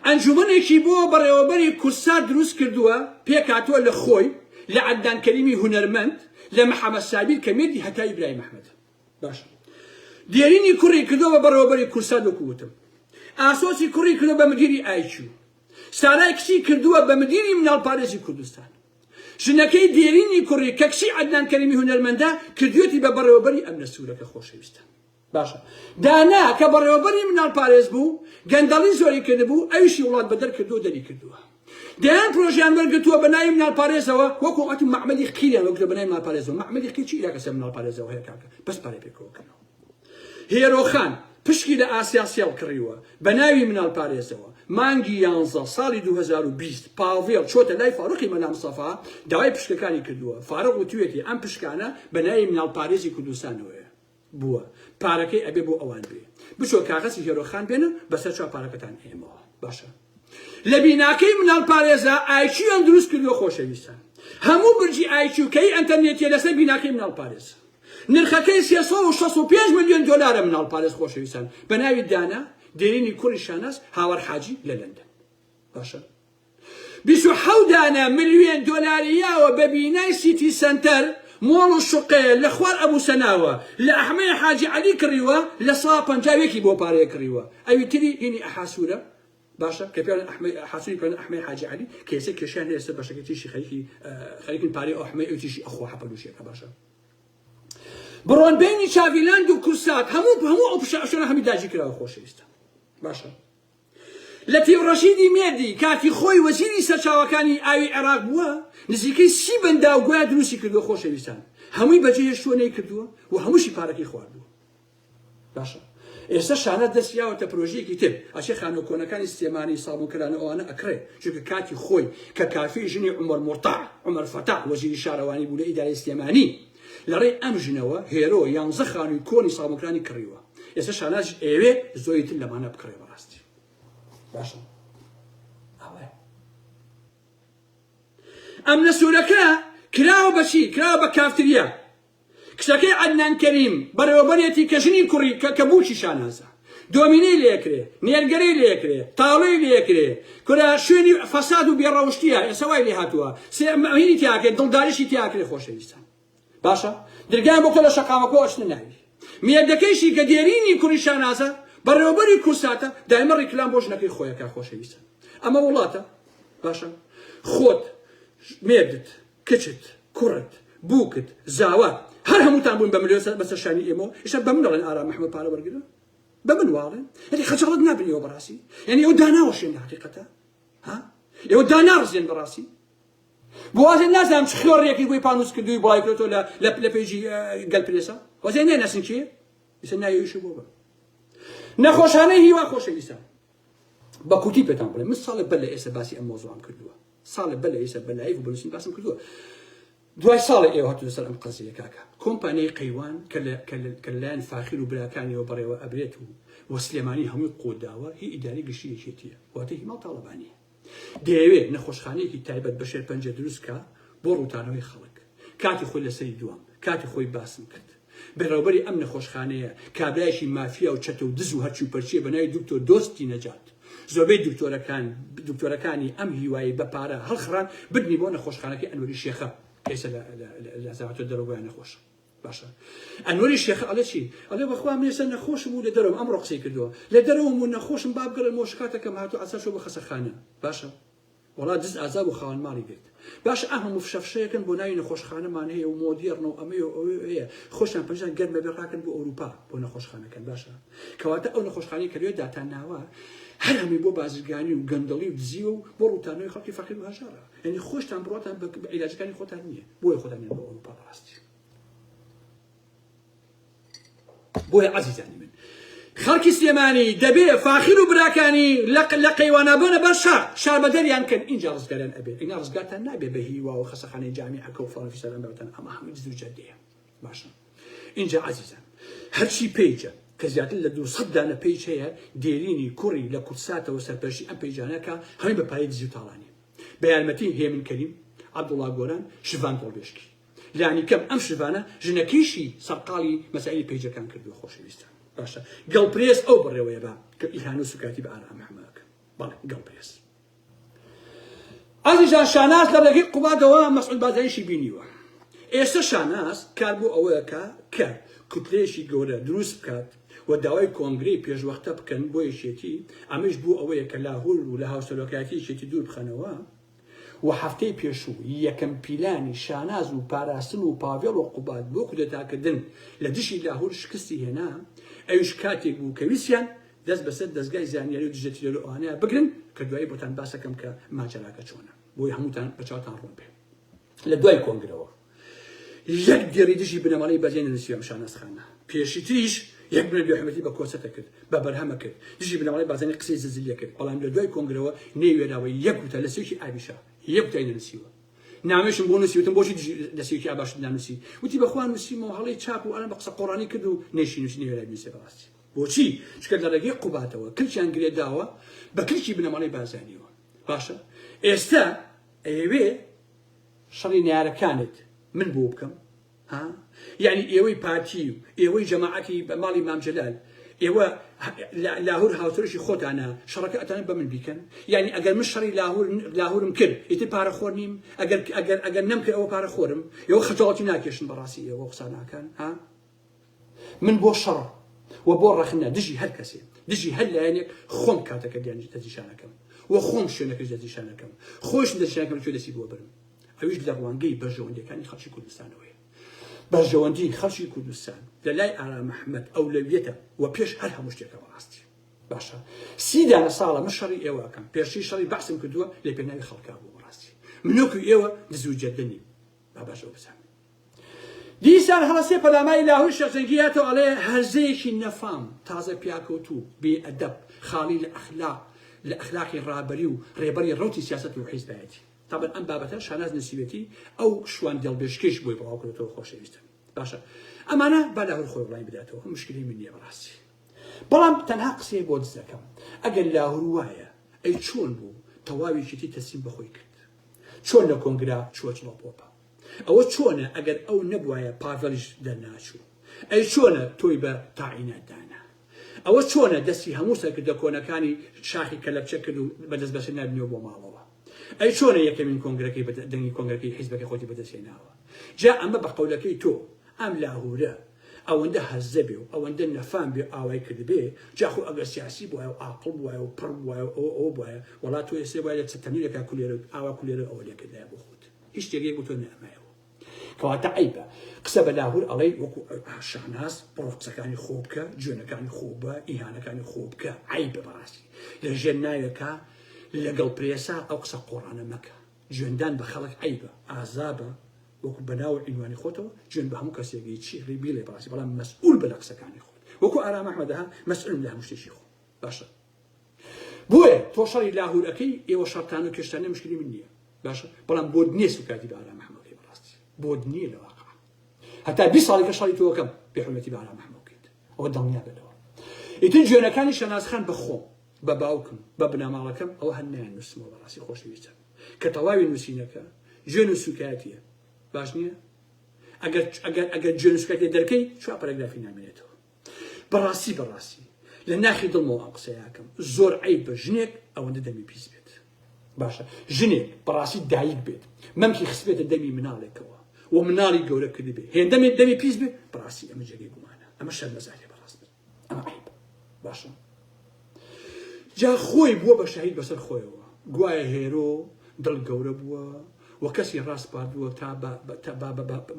ئەنجومەنێکی بۆ بەڕێوەبەری کورسات دروست کردووە پێکهاتووە لە خۆی لە عەدنان کەریمی هونەرمەند لە محەمەد سابیر کە مێردی هەتا ئیبراهیم ئەحمەدە باشە دێرینی کوڕی کردووە بە بەڕێوەبەری کورسات وەکو وتم ئاسۆسی کوڕی کردووە بە مدیری ئایکیو سارای کچی کردووە بە مدیری مناڵپارێزی کوردستان ژنەکەی دێرینی کوڕی کە کچی عەدنان کەریمی هونەرمەندە کردوێتی بە بەڕێوەبەری ئەمنە سوورەکە خۆشەویستان باشە دانا کە بەڕێوەبەری مناڵپارێز بوو گەندەڵی زۆری کردبوو ئەویشی وڵات بەدەر کردووە دەری کردووە دەیان پرۆژیان وەرگرتووە بە ناوی مناڵپارێزەوە وەکو ئەتو مەعمەلی قیریان وەرگرتووە بە ناوی مناڵپارێزەوە مەعمەلی قیر چی ئیلاکە سەر مناڵپارێزەوە هەیە کاکە بەس پارەی پێکەوە کەنەوە هێرۆخان پشکی لە ئاسیا سێڵ کڕیوە بە ناوی مناڵپارێزەوە مانگی یانزە ساڵی 2020 پاڤێڵ چۆتە لای فاروقی مەلا مستەفا داوای پشکەکانی کردووە فاروق وتویەتی ئەم پشکانە بە ناوی مناڵپارێزی کوردستانەوەیە بووە پارەکەی ئەبێ بۆ ئەوان بێ بچۆ کاغەزی هێرۆخان بێنە بەسەر چوار پارەکەتان ئێمەوە باشە لە بیناکەی مناڵ پارێزە ئایکیویان دروست کردووە خۆشەویستان هەموو برجی ئایکیو کەی ئەنتەرنێتیە لەسەر بیناکەی مناڵ پارێز نرخەکەی 365 میلیۆن دلارە مناڵ پارێز خۆشەویستان بە ناوی دانا دێرینی کوڕی شاناز هاوار حاجی لە لەندەن باشە 27 دانە ملیۆن دۆلاری یاوە بە بینای سیتی سەنتەر مۆڵ و شوقەیە لە خوار ئەبو سەناوە لە ئەحمەی حاجی عەلی کڕیوە لە سا 50 یەکی بۆ پارەیە کڕیوە ئەوی تری هینی ئەحاسورە باشە کە پێیان ئەحمەی حاسوری پێیان ئەحمەی حاجی عەلی کە ئێستا کێشیان هەیە سەر بەشەکەی تیشی خەریکی خەریکن پارەی ئەو ئەحمەی ئەو تیشی ئەخوا حەپەلوشیەکە باشە بڕۆن بینی چاڤیلاند و کورسات هەموو هەموو ئەو پشە ئەشۆنە هەمی داگیر کراوە خۆشەویستە باشە لەتیف ڕەشیدی مێردی کاتی خۆی وەزیری سەرچاوەکانی ئاوی عێراق بووە، نزیکەی سی بەنداو گوایە دروستی کردووە خۆشەویستان هەمووی بەجێ هێشتووە نەیکردووە و هەمووشی پارەکەی خواردووە. باشە ئێستا شانە دەست یاوەتە پرۆژەیەکی تر ئەچێ خانووە کۆنەکانی سلێمانی سابوونکەرانە ئەوانە ئەکڕێ چونکە کاتی خۆی کە کافی ژنی عومەر مورتاح عومەر فەتاح وەزیری شارەوانی بوو لە ئیدارەی سلێمانی لەڕێی ئەم ژنەوە هێرۆ یانزە خانووی کۆنی سابوونکرانی کڕیوە ئێستا شانازیش ئەیەوێ زۆری تر لەمانە بکڕێ بەڕاستی باشە ئەوەیە ئەمنە سوورەکە کراوە بەچی کراوە بە کافتریا کچەکەی عەدنان کەریم بەڕێوەبەرێتی کە ژنی کوڕی کە کە بووکی شانازە دۆمینەی لێکرێ نێرگەرەی لێکرێ تاڵۆی لێکرێ کورە شوێنی فەساد و بێڕەوشتیە ئێستا وای لێ هاتووە سێ مەهینی تیاکرێ دڵداریشی تیاکرێ خۆشەویستان باشە درگایان بۆ کە لە شەقامەکە ئەچنە ناوی مێردەکەیشی کە دێرینی کوڕی شانازە بەڕێوەبەری کورساتە دایمە ڕیکلام بۆ ژنەکەی خۆیەکە خۆشەویستان ئەمە وڵاتە باشە خۆت مێردت کچت کوڕت بووکت زاوات هەر هەمووتان بوون بە ملیۆن بەسەر شانی ئێمەوە ئیشە بە من دەڵێن ئارام محمد پارە وەرگرە بە من واڵێن یعنی خەجاڵەت نابن ئێوە بەڕاستی یعنی ئێوە داناوەشێن لە حەقیقەتە ها ئێوە داناڕزێن بەڕاستی بۆ وازێ نازانم چ خوێڕیەکی بۆی پانوس کردووی بڵاوی کردۆتەوە لە لە لە page ی گەل پرێسە وازێ نایناسن کێ ئیسە ناویشی بۆ بە نەخۆشانەی هیوا خۆشەویستان بە کورتی پێتان بڵێ من ساڵێ بەر لە ئێستا باسی ئەم مۆزوعم کردووە ساڵێ بەر لە ئێستا بە live و بە نووسین باسم کردووە دوای ساڵێ ئێوە هاتوونە سەر ئەم قەزیە کاکە کۆمپانیای قەیوان کە لە کە لە کە لەلایەن فاخیر و براکانیەوە بەڕێوە ئەبرێت و و سلێمانی هەمووی قوت داوە هی ئیداری گشتی یەکێتیە واتە هی ماڵ تاڵەبانیە دەیەوێت نەخۆشخانەیەکی تایبەت بە شێرپەنجە دروست کا بۆ ڕووتانەوەی خەڵک. کاتی خۆی لەسەری دوام، کاتی خۆی باسم کرد. بەڕێوەبەری ئەم نەخۆشخانەیە کابرایەکی مافیا و چەتە و دز و هەرچی و پەرچیە بە ناوی دکتۆر دۆستی نەجات. زۆربەی دکتۆرەکان دکتۆرەکانی ئەم هیوایی بە پارە هەڵخڕان بردنی بۆ نەخۆشخانەکەی ئەنوەری شێخە کە ئێستا لە لە لە دەرەوە گوایە نەخۆشە. باشە ئەنوەری شێخە ئەڵێ چی؟ ئەڵێ بەخوا من ئێستا نەخۆشم و لە دەرەوەم ئەمڕۆ قسەی کردووە لە دەرەوەم و نەخۆشم با بگەڕێمەوە شکاتەکەم هاتوو عەسا شۆ بۆ خەسەخانە باشە وەڵا دز ئازا بوو خاوەن ماڵی گرت باشە ئەم هەموو فشە فشەیەکەن بۆ ناوی نەخۆشخانەمان هەیە و مۆدێڕن و ئەمەیە و ئەوەیە هەیە خۆشیان پەنجان گەرمە بێ ڕاکەن بۆ ئەوروپا بۆ نەخۆشخانەکەن باشە کەواتە ئەو نەخۆشخانەی کە لێ داتان ناوە هەر هەمووی بۆ بازرگانی و گەندەڵی و دزیوە و بۆ ڕووتانەوەی خەڵکی فەقیر و هەژارە یعنی خۆشتان بڕواتان بە عیلاجەکانی خۆتان نییە بۆیە خۆتانیان بۆ ئەوروپا بەڕاستی. بۆیە عەزیزانی من خەڵکی سلێمانی دەبێ فاخیر و براکانی لە قەیوانا بۆنە بەر شار شاربەدەریان کەن ئینجا ڕزگاریان ئەبێ ئینا ڕزگارتان نابێ بە هیوا و خەسەخانەی جامیعەکە و فڵان و فیساران بابەتان ئەمە هەمووی دز و جەردەیە باشە ئینجا عەزیزان هەرچی page ە کە زیاتر لە 200 دانە page هەیە دێرینی کوڕی لە کوردساتەوە سەرپەرشتی ئەم page انەکە هەمووی بە پارەی دزی و تاڵانی بە یارمەتی هێمن کەریم عەبدوڵا گۆران شڤان گۆڵبێشکی لانیکەم ئەم شڤانە ژنەکەیشی سەرقاڵی مەسائیلی page ەکان کردووە خۆشەویستان باشە گەڵ پرێس ئەو بەڕێوەیە با کە ئیهانە و سوکاتی بە ئارام محەممەد بەڵێ گەڵ پرێس ئازیزان شاناز لە ڕێگەی قوبادەوە مەسعود بارزانیشی بینیوە ئێستا شاناز کار بۆ ئەوەیە کە کە کوتلەیەکی گەورە دروست بکات و داوای کۆنگرەی پێشوەختە بکەن بۆ یەکێتی ئەمەش بۆ ئەوەیە کە لاهور و لە هاوسەرۆکایەتی یەکێتی دوور بخەنەوە و هەفتەی پێشوو یەکەم پیلانی شاناز و پاراستن و پاڤێڵ و قوباد بۆ کودەتاکردن لە دژی لاهور شکستی هێنا، ئەویش کاتێک بوو کە ویستیان دەست بەسەر دەزگای زانیاری و دژە تیرۆر و ئەوانەیا بگرن کە دوایی بۆتان باسەکەم کە ماجەراکە چۆنە بۆی هەمووتان بە چاوتان ڕوون بێ. لە دوای کۆنگرەوە یەک دێڕی دژی بنەماڵەی بەرزانی نەنووسیوە ئەم شاناز خانە پێشیتریش یەک بنە بێحورمەتی بە کۆسەتە کرد بە بەرهەمە کرد دژی بنەماڵەی بارزانی قسەی زلزلیە کرد بەڵام لە دوای کۆنگرەوە نەیوێراوە یەک وتە لە سێکی ئابیشا یەک وتای نەنووسیوە نامەیشم بۆ نووسی وتم بۆچی دژی لە سێکی ئاباشت نانووسی وتی بەخوا نووسیمەوە هەڵەی چاپ و ئەلان بە قسە قۆڕانی کرد و نەیشی نووسی نەیوێرا بنووسێ بەڕاستی بۆچی چونکە لە ڕێگەی قوباتەوە کلکیان گرێ داوە بە کلکی بنەماڵەی بارزانیەوە باشە ئێستا ئەیەوێ شەڕی نەیارەکانت من بۆ بکەم ها یعنی ئێوەی پارتی و ئێوەی جەماعەتی بە ماڵی مام جەلال ئێوە لاهور هاوسەرۆکی خۆتانە شەڕەکە ئەتوانن بە من بیکەن یعنی ئەگەر من شەڕی لاهور لاهورم کرد ئیتر پارە خۆر نیم ئەگەر ئەگەر ئەگەر نەمکرد ئەوە پارە خۆرم ئێوە خەجاڵەتی ناکێشن بەڕاستی ئێوە قسە ناکەن ها من بۆ شەڕ و بۆ ڕەخنە دژی هەر کەسێ دژی هەر لایەنێک خۆم کاتەکە دیانی دەستنیشانەکەم و خۆم شوێنەکەش دەستنیشانەکەم خۆشم دەستنیشانەکەم کوێ دەستی بۆ برم ئەویش لە ڕوانگەی بەرژەوەندیەکانی خەڵکی کوردستانەوەیە بەرژەوەندی خەڵکی کوردستان لە لای ئارام ئەحمەد ئەولەویەتە و پێش هەر هەموو شتێکە بەڕاستی باشە سی دانە ساڵە من شەڕی ئێوەکەم پێشی شەڕی بەعسم کردووە لە پێناوی خەڵکا بوو بەڕاستی منۆکو ئێوە دز و جەردە نیم با باش ئەو بزانن دیسان هەڵەسێ پەلاماری لاهور شێخ جەنگی هاتەوە ئەڵێ هەرزەیەکی نەفام تازە پیاکەوتوو بێ ئەدەب خاڵی لە ئەخلاق لە ئەخلاقی ڕابەری و ڕێبەری ڕەوتی سیاسەت و حیزبایەتی تابەن ئەم بابەتە شاناز نووسیوێتی ئەو شوان دێڵبێشکەیش بۆی بڵاو کردۆتەوە خۆشەویستن باشە ئەمانە با لاهور خۆی وڵامی بداتەوە مشکلی من نییە بەڕاستی بەڵام تەنها قسەیە بۆ دزەکەم ئەگەر لاهور وایە ئەی چۆن بوو تەواوی یەکێتی تەسلیم بەخۆی کرد چۆن لە کۆنگرا چووە چڵەپۆپە ئەوە چۆنە ئەگەر ئەو نەبوایە پاڤێڵیش دەرناچوو؟ ئەی چۆنە تۆی بە تاعینات دانا؟ ئەوە چۆنە دەستی هەموو سەرکردە کۆنەکانی شاخی کەلەپچە کرد و بە دەستبەسەر ناردنیەوە بۆ ماڵەوە؟ ئەی چۆنە یەکەمین کۆنگرەکەی بە دەنگی کۆنگرەکەی حیزبەکەی خۆتی بەدەست هێناوە؟ جا ئەمە بە قەولەکەی تۆ ئەم لاهورە ئەوەندە هەرزە بێ و ئەوەندە نەفام بێ ئاوای کردبێ جا خۆ ئەگەر سیاسی بوایە و ئاقڵ بوایە و پڕ بوایە و ئەوە ئەوە بوایە وەڵا تۆ ئێستا بوایە لە چ تەنورێکا کولێرە ئاوا کولێرە ئەوە لێکردایە بۆ خۆت. هیچ جێگەیەک بۆ تۆ نەئەمایەوە کەواتە عەیبە قسە بە لاهور ئەڵێی وەکو شاناز بڕۆ قسەکانی خۆ بکە جوێنەکانی خۆ بە ئیهانەکانی خۆ بکە عەیبە بەڕاستی لە ژێر ناوێکە لەگەڵ پرێسا ئەو قسە قۆڕانە مەکە جوێندان بە خەڵک عەیبە ئازابە وەکو بەناو عینوانی خۆتەوە جوێن بە هەموو کەسێکی چی ڕی بیڵێ بەڕاستی بەڵام مەسئول بە لە قسەکانی خۆت وەکو ئارام ئەحمەدەها مەسئولم لە هەموو شتێکی خۆم باشە بۆیە تۆ شەڕی لاهور ئەکەی ئێوە شەڕتان و کێشتان نیە مشکلی من نییە باشە بەڵام بۆت نییە سوکاتی بە ئارام ئەحمەد بکەی بەڕاستی بۆت نییە لە واقع هەتا 20 ساڵی کە شەڕی تۆ ئەکەم بێ حرمەتی بە ئارام ئەحمەد بکەیت ئەوە دڵنیا بە لەوە ئیتر جوێنەکانی شەناز خان بە خۆم بە باوکم بە بنەماڵەکەم ئەوە هەر نایان نووسمەوە بەڕاستی خۆشەویستە کە تەواوی نووسینەکە جوێن و سوکایەتیە باش نییە ئەگەر ئەگەر ئەگەر جوێن و سوکایەتی دەرکەی چوار پەرەگرافی نامێنێتەوە بەڕاستی بەڕاستی لە ناخی دڵمەوە ئەم قسەیە ئەکەم زۆر عەیبە ژنێک ئەوەندە دەمی پیس بێت باشە ژنێک بەڕاستی دایک بێت مەمکی خستبێتە دەمی مناڵێکەوە و مناڵی گەورە کردبێ هێندە دەمی پیس بێ بەڕاستی ئەمە جێگەی گومانە ئەمە شەرمەزاریە بەڕاست بێت ئەمە عەیب باشە جا خۆی بووە بە شەهید بەسەر خۆیەوە گوایە هێرۆ دڵ گەورە بووە و کەسی ڕاسپاردووە تا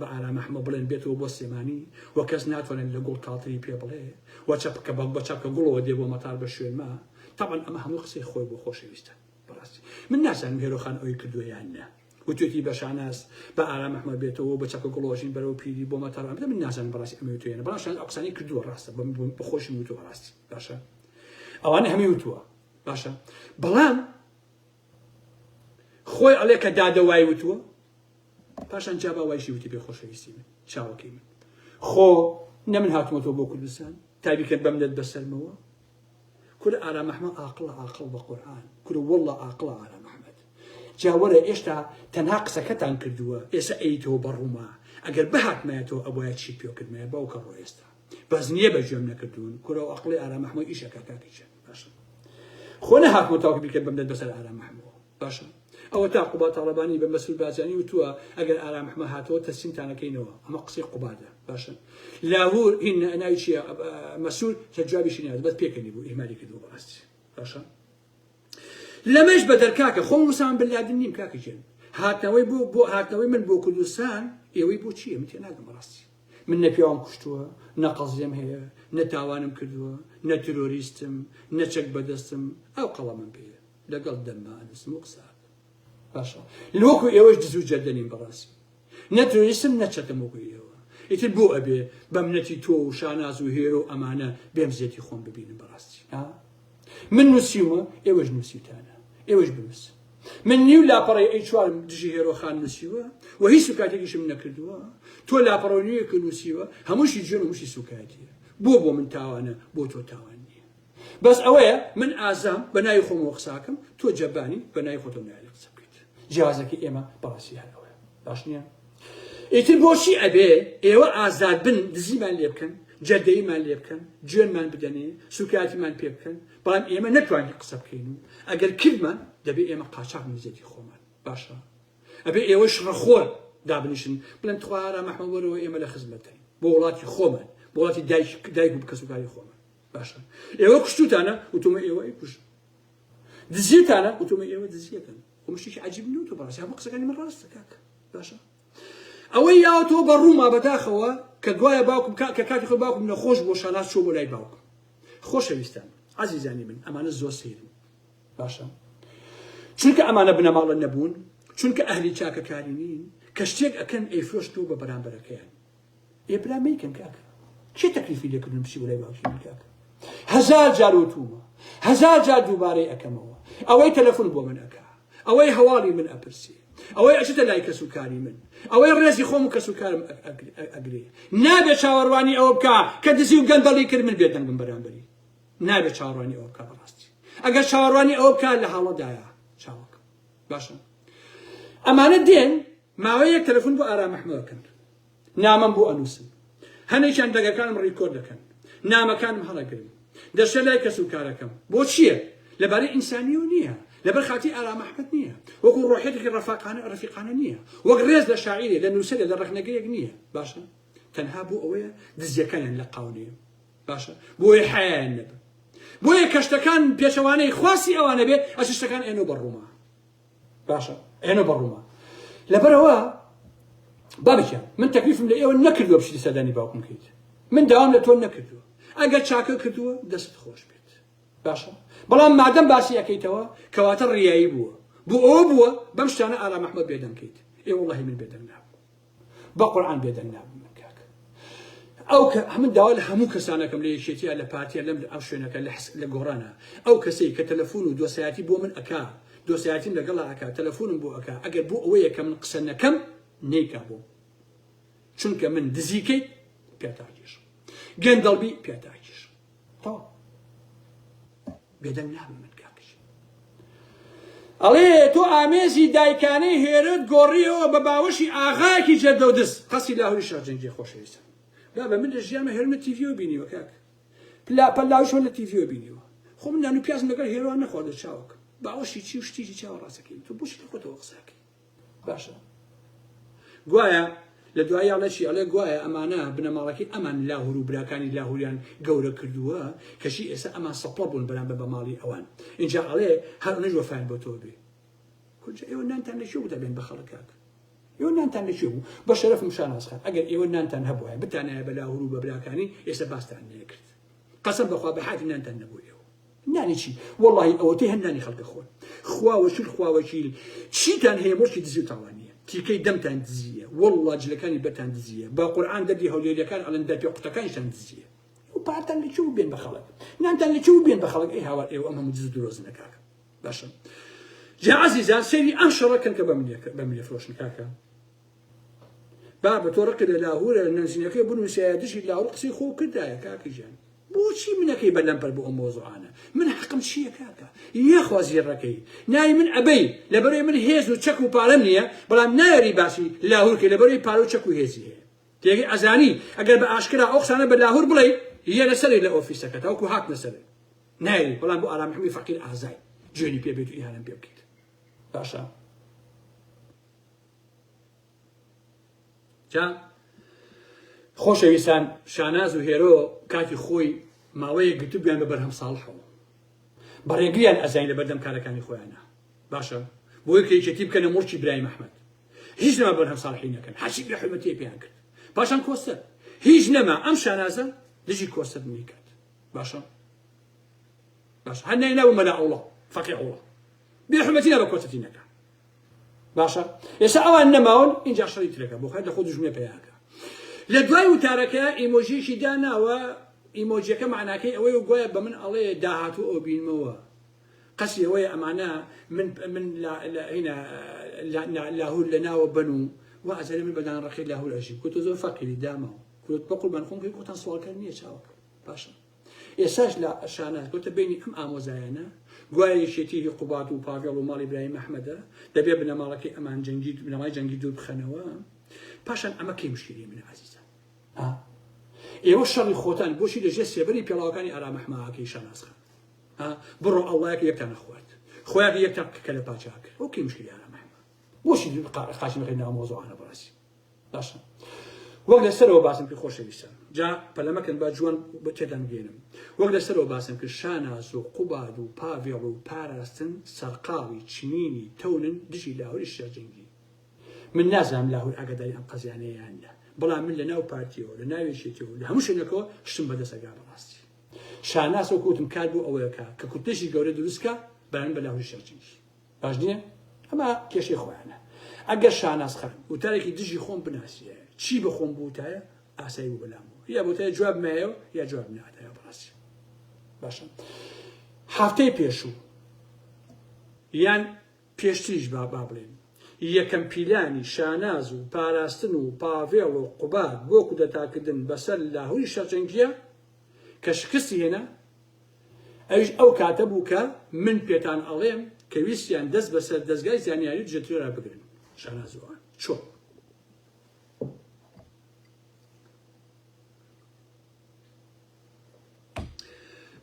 بە ئارام ئەحمە بڵێن بێتەوە بۆ سلێمانی و کەس ناتوانێت لە گوڵ کاڵتری پێ بڵێ و چەپکە بە چەپکە گوڵەوە دێ بۆ مەتار بە شوێنما تەبعەن ئەمە هەموو قسەی خۆی بۆ خۆشەویستە بەڕاستی من نازانم هێرۆخان ئەوی کردووە یان نا. وتوێتی بە شاناز بە ئارام ئەحمەد بێتەوە بە چەکە گوڵۆژین بەرەو پیری بۆ مەتەڕ ئەمە من نازانم بەڕاستی ئەمە وتوێنە بەڵام شاناز ئەو قسانەی کردووە ڕاستە بە خۆشم وتووە بەڕاستی باشە ئەوانە هەمووی وتووە باشە بەڵام خۆی ئەڵێ کە دادە وای وتووە پاشان جابا وایشی وتی بێ خۆشەویستی من چاوەکەی من خۆ نە من هاتومەتەوە بۆ کوردستان تابیکە بەمنەت بەسەرمەوە کورە ئارام ئەحمەد ئاقڵە ئاقڵ بە قورئان کورە واللە ئاقڵە ئارام ئەحمەد جا وەرە ئێشتا تەنها قسەکەتان کردووە ئێستا ئەیتەوە بە ڕووما ئەگەر بهاتمایەتەوە ئەبوایە چیت پێ کردمایە باوکە ڕۆ ئێستا بەس نییە بە گوێم نەکردوون کورە و ئەقڵی ئارام ئەحمەد ئیشەکە کاکە گیان باشە خۆ نەهاتمەوە تاوەکو بیکەن بەمدەت بەسەر ئارام ئەحمەوە باشە ئەوە تا قوبا تاڵەبانی بە مەسرور بارزانی وتووە ئەگەر ئارام ئەحمە هاتەوە تەسلیمتانەکەینەوە ئەمە قسەی قوبادە باشە لاهور هین ناوی چییە مەسرور کە جوابیشی نات بەس پێکەنی بوو ئیهمالی کردووە بەڕاستی باشە لەمەش بەدەر کاکە خۆم وسام بن لادن نیم کاکە گیان هاتنەوەی بۆ بۆ هاتنەوەی من بۆ کوردستان ئێوەی بۆ چییە من تێناگەم بەڕاستی من نە پیاوم کوشتووە نە قەزیەم هەیە نە تاوانم کردووە نە ترۆریستم نە چەک بەدەستم ئەو قەڵەمم پێیە لەگەڵ دەمما ئەنووسم و قسە باشە لۆکو ئێوەش دز و جەردە نیم بەڕاستی نە ترۆریستم نە چەتەم وەکو ئێوە ئیتر بۆ ئەبێ بەمنەتی تۆ و شاناز و هێرۆ ئەمانە بێم زێتی خۆم ببینم بەڕاستی من نووسیومە ئێوەش نووسیتانە ئێوەش بنووس من نیو لاپەڕی ئەی چوارم دژی هێرۆخان نووسیوە و هیچ سوکاتێکیشم نەکردووە تۆ لاپەڕە نوێیەکە نووسیوە هەمووشی جوێن و هەمووشی سوکایەتیە بۆ بۆ من تاوانە بۆ تۆ تاوان نییە بەس ئەوەیە من ئازام بە ناوی خۆمەوە قساکەم تۆ جەبانی بە ناوی خۆتەوە نایەلی قسە بکەیت جیاوازەکەی ئێمە بەڕاستی هەر ئەوەیە باش نییە ئیتر بۆچی ئەبێ ئێوە ئازاد بن دزیمان لێ بکەن جەردەییمان لێ بکەن جوێنمان بدەنێ سوکایەتیمان پێ بکەن بەڵام ئێمە نەتوانین قسە بکەین و ئەگەر کردمان دەبێ ئێمە قاچاق میزەتی خۆمان باشە ئەبێ ئێوەش ڕەخۆر دابنیشن بڵێن تخوا ئارام ئەحمەد وەرەوە ئێمە لە خزمەتین بۆ وڵاتی خۆمان بۆ وڵاتی دایک دایک و کەسوکاری خۆمان باشە ئێوە کوشتوتانە وتومە ئێوە ئەیکوژن دزیتانە وتومە ئێوە دزیەکەن خۆ شتێکی عجیب نیە تۆ بەڕاستی هەموو قسەکانی من ڕاستە کاکە باشە ئەوەی یاوەتەوە بە ڕووما بەداخەوە کە گوایە باوکم کە کاتی خۆی باوکم نەخۆش بۆ شاناز چوو بۆ لای باوکم خۆشەویستان عزیزانی من ئەمانە زۆر سەیرن باشە چونکە ئەمانە بنەماڵە نەبوون چونکە ئەهلی چاکەکاری نین کە شتێک ئەکەن ئەیفرۆشتەوە بە بەرامبەرەکەیان ئێ برا مەیکەن کاکە کێ تەکلیفی لێکردن بچی بۆ لای باوکی من کاکە هەزار جار وتومە هەزار جار دووبارەی ئەکەمەوە ئەوەی تەلەفۆن بۆ من ئەکا ئەوەی هەواڵی من ئەپرسی ئەوەی ئەچێتە لای کەس و کاری من ئەوەی ڕێزی خۆم و کەس و کارم ئەگرێ نابێ چاوەڕوانی ئەوە بکا کە دزی و گەندەڵی کرد من بێدەنگم بەرامبەری نابێ چاوەڕوانی ئەوە بکا بەڕاستی ئەگەر چاوەڕوانی ئەوە بکا لە هەڵەدایە چاوەکەم باشە ئەمانە دێن ماوەیەک تەلەفۆن بۆ ئارام ئەحمەد ئەکەن نامەم بۆ ئەنووسن هەنێکیان دەنگەکانم record دەکەن نامەکانم هەڵەگرن دەشێ لای کەس و کارەکەم بۆ چییە لەبارەی ئینسانیەوە نییە لەبەر خاتی ئارام ئەحمەد نییە وەکو ڕۆحێتێکی ڕەفاقانە ڕەفیقانە نییە وەک ڕێز لە شاعیرێ لە نووسەرێ لە ڕەخنەگرێک نییە باشە تەنها بۆ ئەوەیە دزیەکانیان لە قاونەیە باشە بۆیە حیان نەبن بۆیە کەشتەکان پێچەوانەی خواستی ئەوانە بێ ئەش شتەکان ئێنۆ بەڕوومە باشە ئێنە بەڕوومە لەبەرەوە بابکیان من تەکلیفم لە ئێوە نەکردووە بچیت سەردانی باوکم کەیت من داوام لە تۆ نەکردووە ئەگەر چاکە کردووە دەست خۆش بێت باشە بەڵام مادەم باسی ئەەکەیتەوە کەواتە ڕیایی بووە بۆ ئەوە بووە بەم شتانە ئارام ئەحمەد بێدەنگ کەیت ئێ وەڵڵاهی من بێدەنگ نابم بە قورعان بێدەنگ نابم من کاک ئەو کە من داوا لە هەموو کەسانەکەم لە یەکێتیە لە پارتیە لەم ئەو شوێنەکە لە حس لە گۆڕانە ئەو کەسەی کە تەلەفۆن و دۆسایەتی بۆ من ئەکا دۆسایەتیم لەگەڵا ئەکا تەلەفۆنم بۆ ئەکا ئەگەر بۆ ئەوەیە کە من قسە نەکەم نەیکا بۆم چونکە من دزیکەیت پێتاکێشم گەندەڵبی پێتاکێشم تەواو بێدەنگ نابم من کاکەش ئەڵێ تۆ ئامێزی دایکانەی هێرت گۆڕیەوە بە باوەشی ئاغایەکی جەردە و دز قەسی لاهوری شێخ جەنگی خۆشەویستم بابە من لە ژیانمە هێرمە تیڤیەوە بینیوە کاک پلا پەلاویشمە لە تیڤیەوە بینیوە خۆ من نان و پیازم لەگەڵ هێرۆ نەخواردە چاوەکەم باوەشی چی و شتیی چاوە ڕاستەکەی تۆ بۆچی لە خۆتەوە قسەکەی باشە گوایە لە دوایی ئەڵێ چی ئەڵێ گوایە ئەمانە بنەماڵەکەی ئەمان لاهور و براکانی لاهوریان گەورە کردووە کەچی ئێستا ئەمان سەپڵە بوون بەرامبەر بە ماڵی ئەوان اینجا ئەڵێ هەر ئەونەش وەفایان بۆ تۆ بێ کورجا ئێوە نانتان لە کوێ بوو تا بێن بە خەڵک کاک ئێوە نانتان لە کوێ بوو بە شەرەفم شاناز خان ئەگەر ئێوە نانتان هەبوایە بتانایە بە لاهور و بە براکانی ئێستا باستان نەکرد قەسەم بەخوا بە حاتی نانتان نەبوو ئێوە نانی چی وەڵاهی ئەوەتەی هەر نانی خەڵکە خۆن خوا وەکیل خوا وەکیل چیتان هەیە مڵکی دزی و تاڵانیە. تیکەی دەمتان دزییە واللە جلەکانی بەتان دزییە بە قورعان دەردی هەولێریەکان ئەڵێن دەرپێ قوتەکانیشتان دزییە و پارتان لە کوێ بێن بە خەڵک نانتان لە کوێ بێن بە خەڵک ئەی هاوار ئێوە ئەم هەموو دز و درۆزنە کاکە باشە جا عەزیزان سەیری ئەم شەڕە کەن کە بە منێ فرۆشن کاکە بابە تۆ ڕقی لە لاهورە نەنزینەکەی بنووسایە دژی لاهور قسەی خۆ کردایە کاکە گیان بۆچی منەکەی بە لەمپەر بۆ ئەم مۆزوعانە من حەقم چییە کاکە یاخوا زیڕەکەی ناوی من ئەبەی لەبەرەوەی من هێز و چەک و پارەم نییە بەڵام نایەری باسی لاهورکەی لەبەرەوەی پارە و چەک و هێزی هەیە تێگەی ئەزانی ئەگەر بە ئاشکرا ئەو قسانە بە لاهور بڵێ یە لەسەری لە ئۆفیسەکە تاوەکو هاتنە سەرێ نایەری بەڵام بۆ ئارام حەمی فەقیر ئازای جوێنی پێ بێت و ئیهانەم پێ بکەیت باشە جا خۆشەویستان شاناز و هێرۆ کاتی خۆی ماوەیەک گرتبوویان بە بەرهەم ساڵحەوە بە ڕێگریان ئەزانین لە بەردەم کارەکانی خۆیانە باشە بۆی کە یەکێتی بکەنە موڵکی برایم ئەحمەد هیچ نەما بەرهەم ساڵحی نەکەن هەرچی بێ حرمەتیە پێیان کرد پاشان کۆسەر هیچ نەما ئەم شانازە دژی کۆسەر نیکات باشە باش هەر نەیناو مەلا ئەوڵا فەقی ئەوڵا بێ حرمەتی نە بە کۆسەتی نەکە باشە ئێستا ئەوان نەماون اینجا شەڕی ترەکە بۆ خەر لە خۆ دوژمنە پەیاکە لە دوای وتارەکە ئیمۆژیکی داناوە ئیمۆجیەکە معناکەی ئەوەی و گوایە بە من ئەڵێ داهاتوو ئەو بینمەوە قەسی ئەوەیە ئەمانە من من هینا لاهور لە ناوە بن و وا ئەزانێ من بەدان ڕقی لاهور ئەژیم کوتۆ زۆر فەقیری دامەوە کوت بە قوربان خۆم خۆتان سواڵکەر نییە چاوەکە باشە ئێستاش لە شاناز گوتە بینی ئەم ئامۆزایانە گوایە یەکێتی هی قوباد و پاڤێڵ و ماڵی برایم ئەحمەدە دەبێ بنەماڵەکەی ئەمان جەنگی بنەمای جەنگی دوور بخەنەوە پاشان ئەمە کەی مشکلی منە عزیزان ئێوە شەڕی خۆتان بۆچی لەژێر سێبەری پێڵاوەکانی ئارام ئەحمەکەی شاناز خان بڕۆ ئەڵڵایەک یەکتان نەخوارد خۆیان یەکتان کە لە پاچا کرد ئەو کەی مشکلی ئارام ئەحمە بۆچی قاچی مەخەی ناو مۆزوعانە بەڕاستی باشە وەک لەسەرەوە باسم کرد خۆشەویستان جا پەلەمەکەن با جوان تێدان بگەێنم وەک لەسەرەوە باسم کرد شاناز و قوباد و پاڤێڵ و پاراستن سەرقاڵی چنینی تەونن دژی لاهوری شێرجەنگی من نازانم لاهور ئاگاداری ئەم قەزیانەیە یان نا بەڵام من لە ناو پارتیەوە لە ناو یەکێتیەوە لە هەموو شوێنێکەوە شتم بەدەست ئەگا بەڕاستی شاناز وەکو وتم کار بۆ ئەوەیە کە کە کوتلەشی گەورە دروستکە بەرامبەر بە لاهوری شێرجەنگی باش نییە؟ ئەمە کێشەی خۆیانە. ئەگەر شاناز خان وتارێکی دژی خۆم بناسیایە چی بە خۆم بوتایە ئاسایی بوو بەلامەوە یا بوتایە جواب مایەوە یا جواب ناتایە بەڕاستی باشە هەفتەی پێشوو یان پێشتریش با با بڵێن یەکەم پیلانی شاناز و پاراستن و پاڤێڵ و قوباد بۆ کودەتاکردن بەسەر لاهوری شەرجەنگیە کە شکستی هێنا ئەویش ئەو کاتە بوو کە من پێتان ئەڵێم کە ویستیان دەست بەسەر دەزگای زانیاری و دژەتیرۆرا بگرن. شاناز ئۆغان، چۆن؟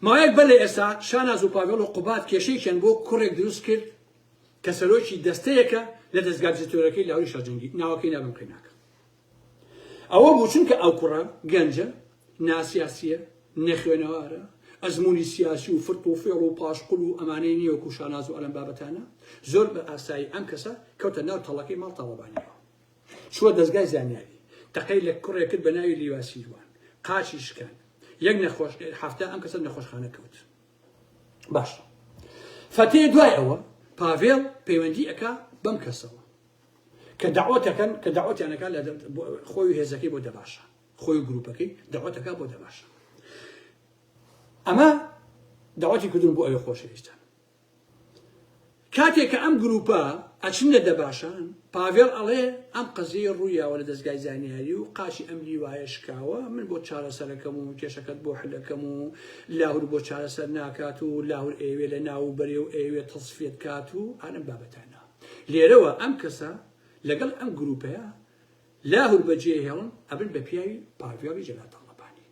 ماوەیەک بەر لە ئێستا شاناز و پاڤێڵ و قوباد کێشەیەکیان بۆ کوڕێک دروست کرد کە سەرۆکی دەستەیەکە لە دەزگا دژەتیرۆرەکەی لاهوری شاجەنگی ناوەکەی نابم قەیناکە ئەوە بوو چونکە ئەو کوڕە گەنجە، ناسیاسییە، نەخوێنەوارە، ئەزموونی سیاسی و فرت و فێڵ و پاشقول و ئەمانەی نییە وەکوو شاناز و ئەلەم بابەتانە، زۆر بە ئاسایی ئەم کەسە کەوتە ناو تەڵەکەی ماڵ تاڵەبانییەوە. چووە دەزگای زانیاری، تەقەی لە کوڕێک کرد بە ناوی لیوا سیروان، قاچی شکاند. یەک نەخۆش هەفتە ئەم کەسە نەخۆشخانە کەوت. باش فەتێ دوای ئەوە پاڤێڵ پەیوەندی ئەکا بەم کەسەوە. کە دەعوەتەکەن کە دەعوەتیان ئەکات لە خۆی و هێزەکەی بۆ دەباشە خۆی و گروپەکەی دەعوەتەکە بۆ دەباشە ئەمە داوەتی کردون بۆ ئەوێ خۆشەویستان کاتێک کە ئەم گروپە ئەچن لە دەباشان پاڤێڵ ئەڵێ ئەم قەزیە ڕوویاوە لە دەستگای زانیاری و قاچی ئەم لیوایە شکاوە من بۆ چارەسەرەکەم و کێشەکەت بۆ حلەکەم و لاهور بۆ چارەسەر ناکات و لاهور ئەیەوێ لە ناو بەرێ و ئەیەوێ تەسفیەت کات و ئالەم بابەتانە لێرەوە ئەم کەسە لەگەڵ ئەم گروپەیە لاهور بەجێ هێڵن ئەبن بە پیاوی پاڤێڵی جەلال تاڵەبانی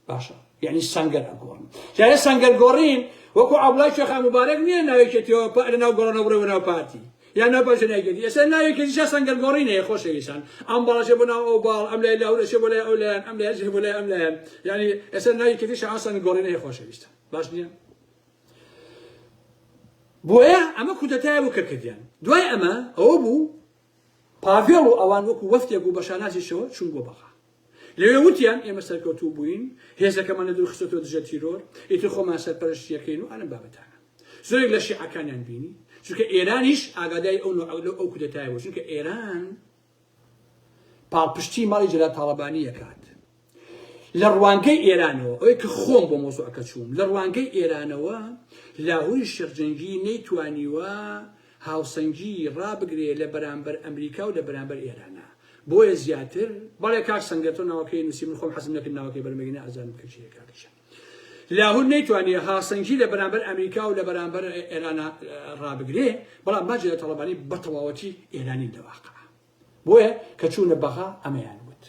باشە یعنی سەنگەر ئەگۆڕن جارێ سەنگەر گۆڕین وەکو عەبڵای شێخا موبارەک نییە ناوێکێتیەوە لە ناو گۆڕانەوە بڕێ بۆ ناو پارتی یان ناو پارتی ناوێکێتی ئێستا ناوێکێتی شا سەنگەر گۆڕین هەیە خۆشەویستان ئەم باڵەشێ بۆ ناو ئەو باڵ ئەم لای لاهور ئەچێ بۆ لای ئەو لایەن ئەم لای ئەچێ بۆ لای ئەم لایەن یعنی ئێستا ناوێکێتی شا سەنگەر گۆڕین هەیە خۆشەویستان باش نییە بۆیە ئەمە کودەتایە بوو کە کردیان دوای ئەمە ئەوە بوو پاڤێڵ و ئەوان وەکو وەفتێک و بە شانازیشەوە چوون بۆ بەغا لەوێ وتیان ئێمە سەرکەوتوو بووین هێزەکەمان لە دوور خستۆتەوە دژە تیرۆر ئیتر خۆمان سەرپەرشتیەکەین و ئەم بابەتانە زۆرێک لە شیعەکانیان بینی چونکە ئێرانیش ئاگاداری ئەو نوع ئەو کودەتایە بوو چونکە ئێران. پاڵپشتی ماڵی جەلال تاڵەبانی ئەکات لە ڕوانگەی ئێرانەوە ئەوەی کە خۆم بۆ مۆزوعەکە چووم لە ڕوانگەی ئێرانەوە لاهوری شێخ جەنگی نەیتوانیوە هاوسەنگی ڕابگرێ لە بەرامبەر ئەمریکا و لە بەرامبەر ئێرانە بۆیە زیاتر بەڵێ کاک سەنگەر تۆ ناوەکەی نووسی من خۆم حەزم نەکرد ناوەکەی بەرمەگینە ئەزانم کە کێیە کاکە لاهور نەیتوانی هاسەنگی لە بەرامبەر ئەمریکا و لە بەرامبەر ئێرانە ڕابگرێ بەڵام ماجێ تەڵەبانی بە تەواوەتی ئێرانی لە واقع بۆیە کە چوونە بەغا ئەمەیان وت.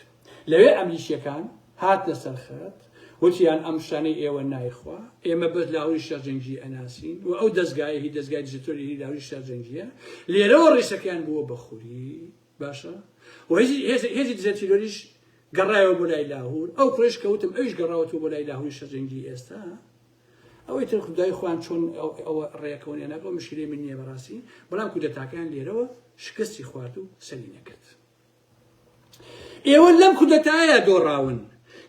لەوێ ئەمریکییەکان هاتنە سەر خەت، وتیان ئەم شتانەی ئێوە نایخوا، ئێمە بەس لاهوری شێخ جەنگی ئەناسین و ئەو دەزگایە هی دەزگای دژەتێرۆری هی لاهوری شێخ جەنگییە. لێرەوە ڕیسەکەیان بووە بە خوری، باشە؟ و هێزی دژەتیرۆریش گەڕایەوە بۆ لای لاهور. ئەو کوڕەیش کە وتم ئەویش گەڕاوەتەوە بۆ لای لاهوری شێخ جەنگی ئێستا. ئەوەی تر خودای خۆیان چۆن ئەوە ڕێکەون یان ئەوە مشکلەی من نییە بەڕاستی بەڵام کودەتاکەیان لێرەوە شکستی خوارد و سەری نەکرد ئێوە لەم کودەتایە دۆڕاون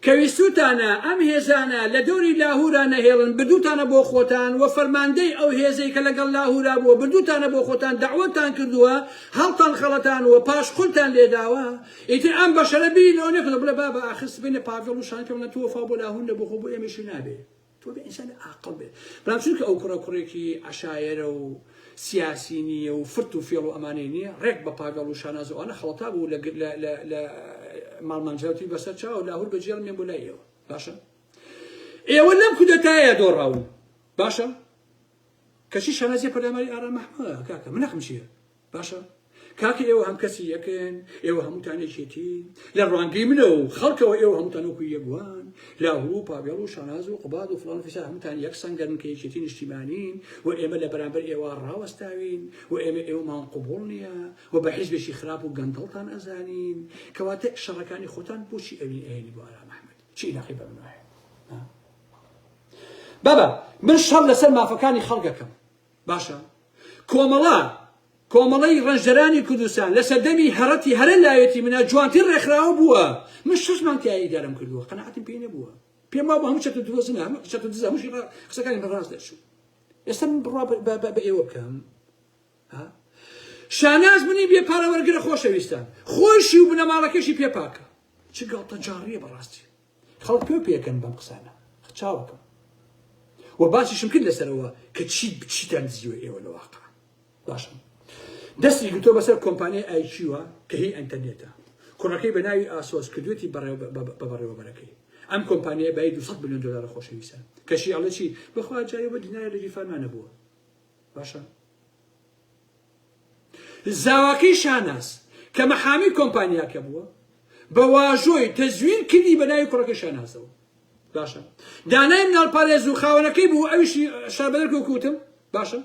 کە ویستوتانە ئەم هێزانە لە دەوری لاهورا نەهێڵن بردوتانە بۆ خۆتان و فەرماندەی ئەو هێزەی کە لەگەڵ لاهورا بووە بردوتانە بۆ خۆتان دەعوەتان کردووە هەڵتان خەڵەتان و پاشقولتان لێداوە ئیتر ئەم بەشەرە بیری لەوە نەکردەوە بڵێ بابە ئاخر سبەینێ پاڤێڵ و شانە پێ بڵێن تۆ وەفا بۆ لاهور نەبوو خۆ بۆ ئێمەشی نابێ تۆ بێ ئینسان ئاقڵ بێ بەڵام چونکە ئەو کوڕە کوڕێکی عەشایەرە و سیاسی نییە و فرت و فێڵ و ئەمانەی نییە ڕێک بە پاڤێڵ و شاناز و ئەوانە خەڵەتا بوو لە لە لە ماڵمانجاوتی بەسەر چاو لاهور بەجێڵ مێن بۆ لای ئێوە باشە ئێوە لەم کودەتایە دۆڕاون باشە کەچی شانازیە پەلاماری ئارام ئەحمەد کاکە من حەقم چییە باشە کاکە ئێوە هەم کەسی یەکن ئێوە هەمووتان یەکێتین لە ڕوانگەی منەوە و خەڵکەوە ئێوە هەمووتان وەکو یەکوان لاهور و پاڤێڵ و شاناز و قوباد و فڵان و فیسار هەمووتان یەک سەنگەرن کە یەکێتی نیشتیمانین و ئێمە لە بەرامبەر ئێوە ڕاوەستاوین و ئێمە ئێوەمان قبوڵ نییە و بە حیزبێکی خراپ و گەندەڵتان ئەزانین کەواتە شەڕەکانی خۆتان بۆچی ئەوین ئەهێنی بۆ ئارام ئەحمەد چی عیلاقەی بە منەوە هەیە بابا من شەڕ لەسەر مافەکانی خەڵکەکەم باشە کۆمەڵە کۆمەڵەی ڕەنجدەرانی کوردستان لە سەردەمی هەڕەتی هەرە لاوێتی منە جوانترین ڕێکخراوە بووە من شەش مانگ تیایا ئیدارەم کردووە قەناعەتم پێی نەبووە پێم وابوو هەموو چەتە درۆزنە هەموو چەتە دزە هەمووشی قسەکانی من ڕاست دەرچوو ئێستا من بڕوا بە ئێوە بکەم شاناز منی بێ پارە وەرگرە خۆشەویستان خۆشی و بنەماڵەکەشی پێ پاکە چ گاڵتەجاڕیە بەڕاستی خەڵک پێ پێکەن بەم قسانە چاوەکەم و باسیشم کرد لەسەرەوە کە چی چیتان دزیوە ئێوە لە واقع باشە دەستی گرتووە بەسەر کۆمپانیای ئایکیوە کە هی ئەنتەرنێتە کوڕەکەی بە ناوی ئاسۆس کردوێتی بە بەڕێوەبەرەکەی ئەم کۆمپانیای بای 200 میلیۆن دلار خۆشەویستە کەشی ئەڵێ چی بەخوا جارێ بە دینارە لە گیرفانمان نەبووە باشە زاواکەی شاناز کە مەحامی کۆمپانیاکە بووە بە واژۆی تەزویر کردی بە ناوی کوڕەکەی شانازەوە باشە دانای مناڵپارێز و خاوەنەکەی بوو ئەویشی شاربەدەر کوتم باشە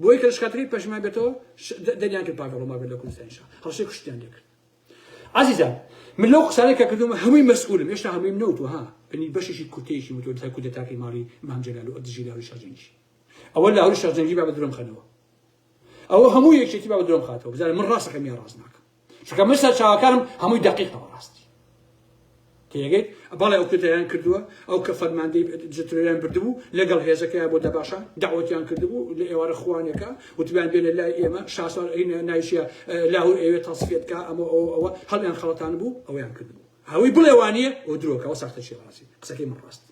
بۆی کە شکاتەکەی پەشیمان بێتەوە دەریان کرد پاگەڵۆ مابێت لە کوردستانیشا هەڵشەی کوشتیان لێکرد عزیزان من لەو قسانەی کە کردومە هەمووی مەسئولم هێشتا هەموویم نەوتوە ها ئەنی بەشێکی کورتەیەکی وتوە تا کودەتاکەی ماڵی مام جەلال و دژی لاوری شاجەنگی ئەوە لاوری شاجەنگی با بە درۆم خەنەوە ئەوە هەموو یەکێتی با بە درۆم خاتەوە بزانە من ڕاستەکەم یا ڕاست ناکەم چونکە من سەرچاوەکانم هەمووی دەقیقە بەڕاستی تێگەیت بەڵێ ئەو کردەیان کردووە ئەو کە فەرماندەی جترۆیان بردبوو لەگەڵ هێزەکەیان بۆ دەباشان داوەتیان کردبوو لە ئێوارە خوانەکە وتبیان بێنە لای ئێمە شاسوار نایشە لاهور ئەوێ تەسفیەت کا ئەمە ئەو ئەوە هەڵیان خەڵەتان بوو ئەویان کردبوو هەوی بڵێ وانە ئەو درۆکە ئەوە ساختەچی ڕاستی قسەکەی من ڕاست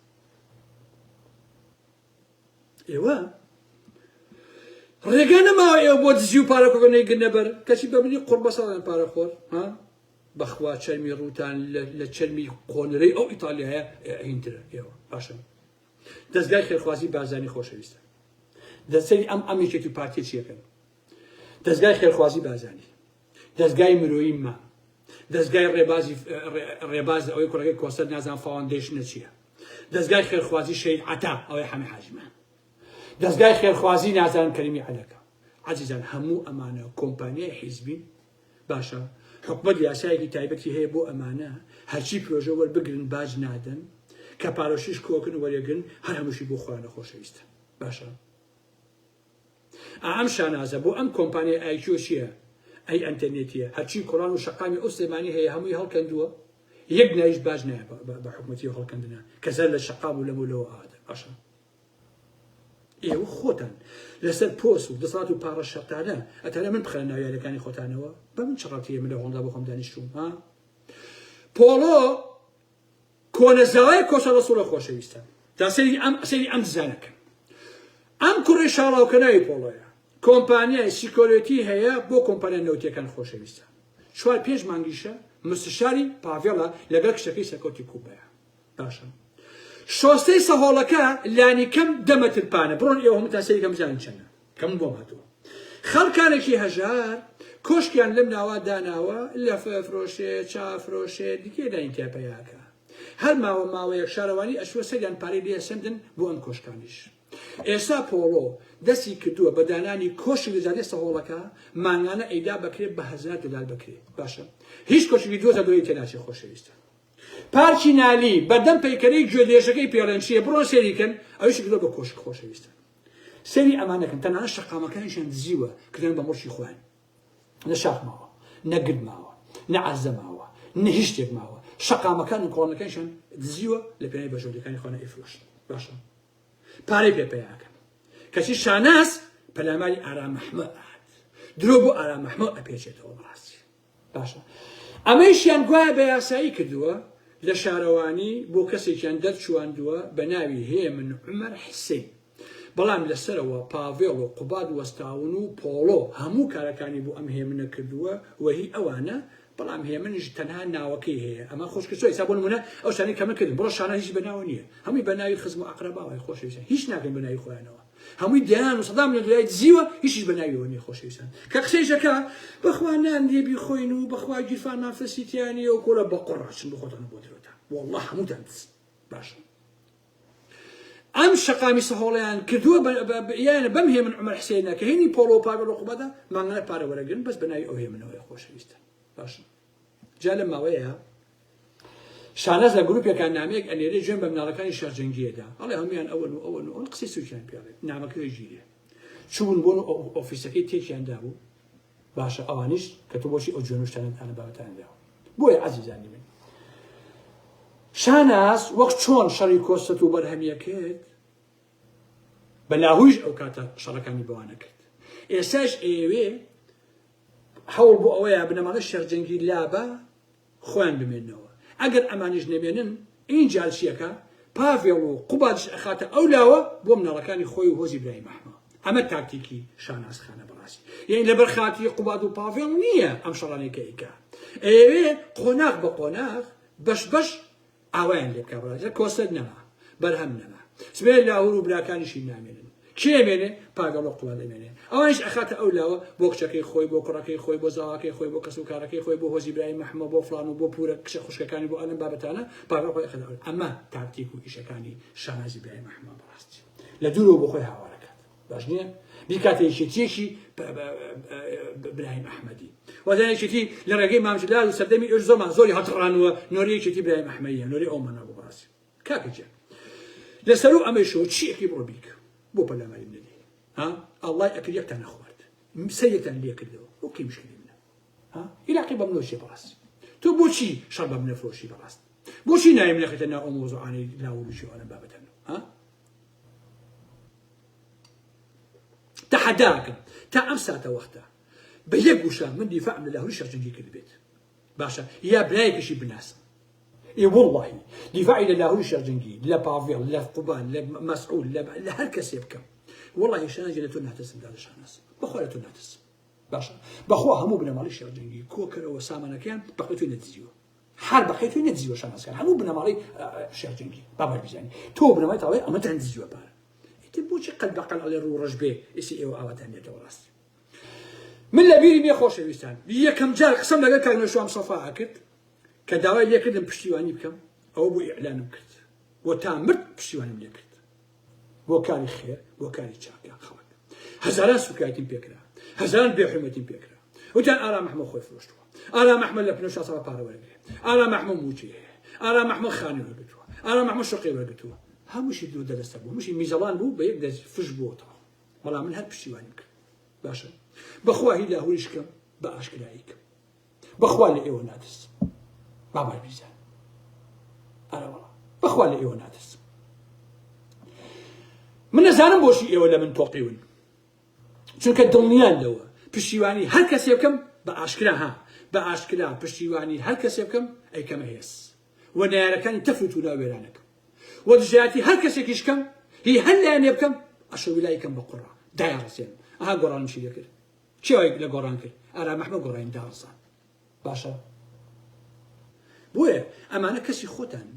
ئێوە ڕێگا نەماوە ئێوە بۆ دزی و پارە کۆکە نەیگرنە بەر کەچی بە منی قوڕ بەسەڵیان پارە خۆر ها بەخوا چەرمی ڕووتان لە چەرمی قۆنرەی ئەو ئیتالیایە هینترە ئێوە باشە دەستگای خێرخوازی بارزانی خۆشەویستە دەسەری ئەم ئەم یەکێتی پارتی چیەکەن دەستگای خێرخوازی بارزانی دەستگای مرۆیی ما دەستگای ڕێبازی ڕێباز ئەوەی کوڕەکەی کۆسەر نازان فاوەندەیشنە چییە دەستگای خێرخوازی شەهید عەتا ئەوەی حەمە حاجیمان دەستگای خێرخوازی نازانم کەریمی عەلەکە عەزیزان هەموو ئەمانە کۆمپانیای حیزبین باشە حکومەت یاسایەکی تایبەتی هەیە بۆ ئەمانە هەرچی پرۆژە وەربگرن باج نادەن کە پارۆشیش کۆکن وەرێگرن هەر هەمووشی بۆ خۆیانە خۆشەویستە باشە ئا ئەم شانازە بۆ ئەم کۆمپانیای ئایکیۆ چیە ئەی ئەنتەرنێتیە هەرچی کۆڵان و شەقامی ئەو سلێمانی هەیە هەمووی هەڵکەندووە یەک نایش باج نایە بە حکومەتی و هەڵکەندنە کە زەر لە شەقام و لەم و لەوە ئادە باشە. ئێوە خۆتان لەسەر پۆست و دەسەڵات و پاڕە شەرتانە ئەتانە من بخەنە ناو یاریەکانی خۆتانەوە بە من چ ڕەتیە من لە هۆڵدا بۆ خۆم دانیشتوم ها پۆڵۆ کۆنە زاوای کۆسە ڕەسوڵە خۆشەویستە تا سەیری ئەم سەیری ئەم دزانەکەن ئەم کوڕی شاڵاوکە ناوی پۆڵۆیە کۆمپانیای security هەیە بۆ کۆمپانیا نەوتیەکان خۆشەویستە چوار پێنج مانگیشە مستشاری پاڤێڵە لەگەڵ کچەکەی سەرکەوتی کوبەیە باشە شۆستەی سەهۆڵەکە لانیکەم دە مەتر پانە بڕۆن ئێوە هەمووتان سەیری کەم بزانن چەندە کە من بۆم هاتووە خەڵکانێکی هەژار کۆشکیان لەم ناوە داناوە لەفە فرۆشێ چا فرۆشێ دیکێ داین تیا پەیاکە هەر ماوە ماوەیەک شارەوانی ئەچووە سەریان پارەی لێ سەندن بۆ ئەم کۆشکانیش ئێستا پۆڵۆ دەستی کردووە بە دانانی کۆشک لە جادەی سەهۆڵەکە مانگانە ئەیدا بەکرێ بە هەزار دۆلار بەکرێ باشە هیچ کۆشکی 2000 دۆلاری تێناچێ خۆشەویستە پارکی نالی بەردەم پەیکەرەی گوێدرێژەکەی پێڵێن چییە بڕۆن سەیری کەن ئەویشی کردووە بە کۆشک خۆشەویستان سەیری ئەمانە کەن تەنانەت شەقامەکانیشیان دزیوە کردیان بە موڵکی خۆیان نە شاخ ماوە نە گرد ماوە نە عەرزە ماوە نە هیچ شتێک ماوە شەقامەکان و کۆڵانەکانیشیان دزیوە لە پێناوی بەرژەوەندیەکانی خۆیان ئەیفرۆشن باشە پارەی پێ پەیاکەن کەچی شاناز پەلاماری ئارام ئەحمە ئەهات درۆ بۆ ئارام ئەحمە ئەپێچێتەوە بەڕاستی باشە ئەمەیشیان گوایە بە یاسایی کردووە لە شارەوانی بۆ کەسێکیان دەرچواندووە بە ناوی هێمن عومەر حسین بەڵام لەسەرەوە پاڤێڵ و قوباد وەستاون و پۆڵۆ هەموو کارەکانی بۆ ئەم هێمنە کردووە و هی ئەوانە بەڵام هێمنیش تەنها ناوەکەی هەیە ئەمە خۆشکە چۆ ئێستا بۆ نمونە ئەو شتانەی کە من کردم بڕۆ شانە هیچ بەناوە نییە هەمووی بەناوی خزم و ئەقرەباوە خۆشەویستان هیچ ناکەن بەناوی خۆیانەوە هەمووی دەیان و سەدان ملیۆن دۆلاری دزیوە هیچیش بە ناویەوە نیە خۆشەویستان کە قسەیش ئەکا بەخوا نان لێ بیخۆین و بەخوا گیرفانمان فلسی تیا نیە و کۆرە بە قوڕ ئەچن بۆ خۆتان و بۆ درۆتان واللە هەمووتان دزن باشە ئەم شەقامی سەهۆڵیان کردووە یانە بەم هێمن عمر حسێنە کە هێنی پۆڵۆ و پاڤێڵ و قوبادە مانگانە پارە وەرەگرن بەس بە ناوی ئەو هێمنەوەی خۆشەویستە باشە جا لەم ماوەیە شاناز لە گروپێکا نامەیەک ئەنێرێ جوێن بە مناڵەکانی شێخ جەنگییە دا ئەڵێ هەموویان ئەوەن و ئەوەن و ئەوەن قسەی سوکیان پێ ئەڵێ نامەکە گیرێ چوون بۆن و ئۆفیسەکەی تێکیان دابوو باشە ئەوانیش کە تۆ بۆچی ئەو جوێن و شتانە ئەە بابەتان داوە بۆیە عەزیزانی من شاناز وەک چۆن شەڕی کۆسەت و بەرهەمیە کرد بە لاهویش ئەو کاتە شەڕەکانی بەوانە کرد ئێستاش ئەیەوێ هەوڵ بۆ ئەوەیە بنەماڵەی شێخ جەنگی لابا خۆیان بمێنەوە ئەگەر ئەمانیش نەمێنن ئینجا چیەکە پاڤێڵ و قوبادش ئەخاتە ئەو لاوە بۆ مناڵەکانی خۆی و هۆزی برایم ئەحمە ئەمە تاکتیکی شاناز خانە بەڕاستی یعنی لەبەر خاتری قوباد و پاڤێڵ نییە ئەم شەڕانەی کە ئەیکا ئەیەوێ قۆناغ بە قۆناغ بەش بەش ئاوایان لێ بکا بەڕاستی کۆسەر نەما بەرهەم نەما سبێ لاهور و براکانیشی نامێنن کێ ئەمێنێ پاگەڵ و قوباد ئەمێنێ ئەوانیش ئەخاتە ئەو لاوە بۆ کچەکەی خۆی بۆ کوڕەکەی خۆی بۆ زاواکەی خۆی بۆ کەس و کارەکەی خۆی بۆ هۆزی برای مەحمە بۆ فڵان و بۆ پورە کچە خوشکەکانی بۆ ئەلم بابەتانە پاگەڵ خۆی ئەخاتە ئەو ئەمە تاکتیک و ئیشەکانی شانازی برای مەحمە بەڕاستی لە دوورەوە بۆ خۆی هاوارەکات باش نییە بیکاتە یەکێتیەکی برایم ئەحمەدی وازان یەکێتی لە ڕێگەی مامجلال و سەردەمی ئێش زۆرمان زۆری هەڵتڕانوە نۆری یەکێتی برایم ئەحمەدیە نۆری ئەومان نابوو بەڕاستی کاکە گیان لەسەر و ئەمەیشەوە چیەکی بڕۆ بیکە بۆ پەلاماری منەدەی ها ئەڵڵای ئەکرد یەکتان نەخوارد سەر یەکتان لێ کردەوە ئۆکەی مشکلی منە ها عیلاقی بە منەوە چیە بەڕاستی تۆ بۆچی شەڕ بە منە فرۆشی بەڕاست بۆچی نایم نەخیتە ناو ئەو مەوزوعانەی لاوروشی ئەوانە بابەتانە ها تەحەداکەم تا ئەم ساتە وەختە بە یەک وشە من دیفاعم لە لاهوری شێخ جەنگی کردبێت باشە یا برایەکیشی بناسم ئێ وەڵڵاهی دیفاعی لە لاهوری شێخ جەنگی لە پاڤێڵ لە قوبان لە مەسعود لە هەر کەسێ بکەم وەڵڵاهی شانازی لە تۆ ناترسم دادە شاناز بەخوا لە تۆ ناترسم باشە بەخوا هەموو بنەماڵەی شێخ جەنگی کۆکەرەوە سامانەکەیان بەقەی تۆی نەدزیوە هەر بەقەی تۆی نەدزیوە شانازکان هەموو بنەماڵەی شێخ جەنگی بابا بیزانی تۆ بنەمای تاڵی ئەمەتان دزیوە پارە ئیتر بۆچی قەل بەقەل ئەڵێ ڕوو ڕەش بێ ئیسی ئێوە ئاواتان لێتەوە ڕاستی من لە بیری بێ خۆشەویستان یەکەم جار قسەم لەگەڵ کاک نەوشیروان مستەفا ئەکرد کە داوای لێکردم پشتیوانی بکەم ئەوە بۆ ئیعلانم کرد و تا مرد پشتیوانیم لێکرد بۆ کاری خێر بۆ کاری چاکە خەڵک هەزاران سوکایەتیم پێکرا هەزاران بێحرمەتیم پێکرا وتیان ئارام ئەحمەد خۆی فرۆشتووە ئارام ئەحمەد لە پنۆ شاسەوە پارە وەرەگرێ ئارام ئەحمەد مووچەی هەیە ئارام ئەحمەد خانی وەرگرتووە ئارام ئەحمەد شوقەی وەرگرتووە هەمووشی دوو دەرەستە بوو هەمووشی میزەڵان بوو بە یەک دەست فش بووەتەوە بەڵام من هەر پشتیوانیم کرد باشە بەخوا هی لاهوریش کەم بە ئاشکرایی کەم بەخوا لە ئێوە ناترسم بابای بیزان ئەرە وەڵا بەخوا لە ئێوە ناترسم. من نەزانم بۆچی ئێوە لە من تۆقیون چونکە دڵنیان لەوە پشتیوانی هەر کەسێ بکەم بە ئاشکرا ها بە ئاشکرا پشتیوانی هەر کەسێ بکەم ئەیکەمە هێز و نەیارەکانی تەفر و تولا وێرانەکەم و دژایەتی هەر کەسێکیش کەم هی هەر لایەنێ بکەم ئەشە ویلای کەم بە قوڕا دایاڕسێن ئەها گۆڕانم چی لێکرد چی لە گۆڕان کرد ئارام ئەحمەد گۆڕانی داڕزان باشە بۆیە ئەمانە کەسی خۆتان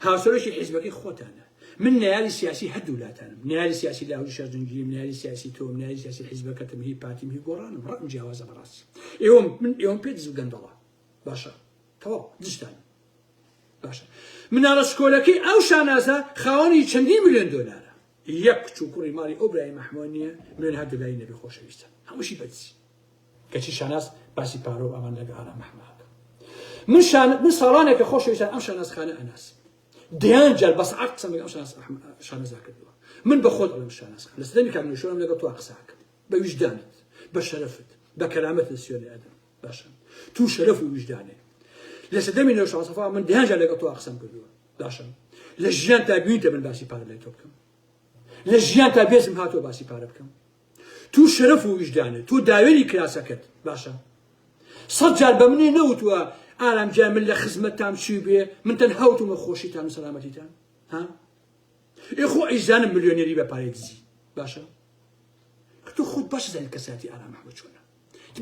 هاوسەرۆکی حیزبەکەی خۆتانە من نەیاری سیاسی هەردوو لاتانم نەیاری سیاسی لاهوری شێخ جەنگیم نەیاری سیاسی تۆم نەیاری سیاسی حیزبەکەتم هی پارتیم هی گۆڕانم ڕقم جیاوازە بەڕاستی ئێوەم من ئێوەم پێ دز و گەندەڵە باشە تەواو دژتان باشە مناڵە سکۆلەکەی ئەو شانازە خاوەنی چەندین ملیۆن دۆلارە یەک کچ و کوڕی ماڵی ئەو برای مەحموە نییە ملیۆن هەر دۆلاری نەبێ خۆشەویستە هەمووشی بەدزی کەچی شاناز باسی پارە و ئەمان لەگە ئارام ئەحمەد من شان من ساڵانێکە خۆشەویستان ئەم شاناز خانە ئەناس دەیان جار بە سەعات قسەم لەگەڵ ئەم شاناز شانازا کردووە من بە خۆت ئەڵێم شاناز خان لە سەردەمی کاک نوشۆرم لەگەڵ تۆ قسە ئەکەم بە ویژدانت بە شەرەفت بە کەرامەتت سوێنێ ئەدەم باشە تو شەرەف و ویژدانێ لە سەردەمی نەوشاو سەفا من دەیان جار لەگەڵ تۆ قسەم کردووە باشە لە ژیان تا بینیتە من باسی پارە لای تۆ بکەم لە ژیان تا بێزم هاتووە باسی پارە بکەم تو شەرەف و ویژدانە تۆ داوێنی کراسەکەت باشە سە جار بە منی نەوتووە ئارام گیان من لە خزمەتتام چی بێ من تەنها وتومە خۆشیتان و سەلامەتیتان ها ئێ خۆ ئەیزانم ملیۆنێری بە پارەی دزی باشە تۆ خۆت باش زانیت کەسایەتی ئارام ئەحمەد چۆنە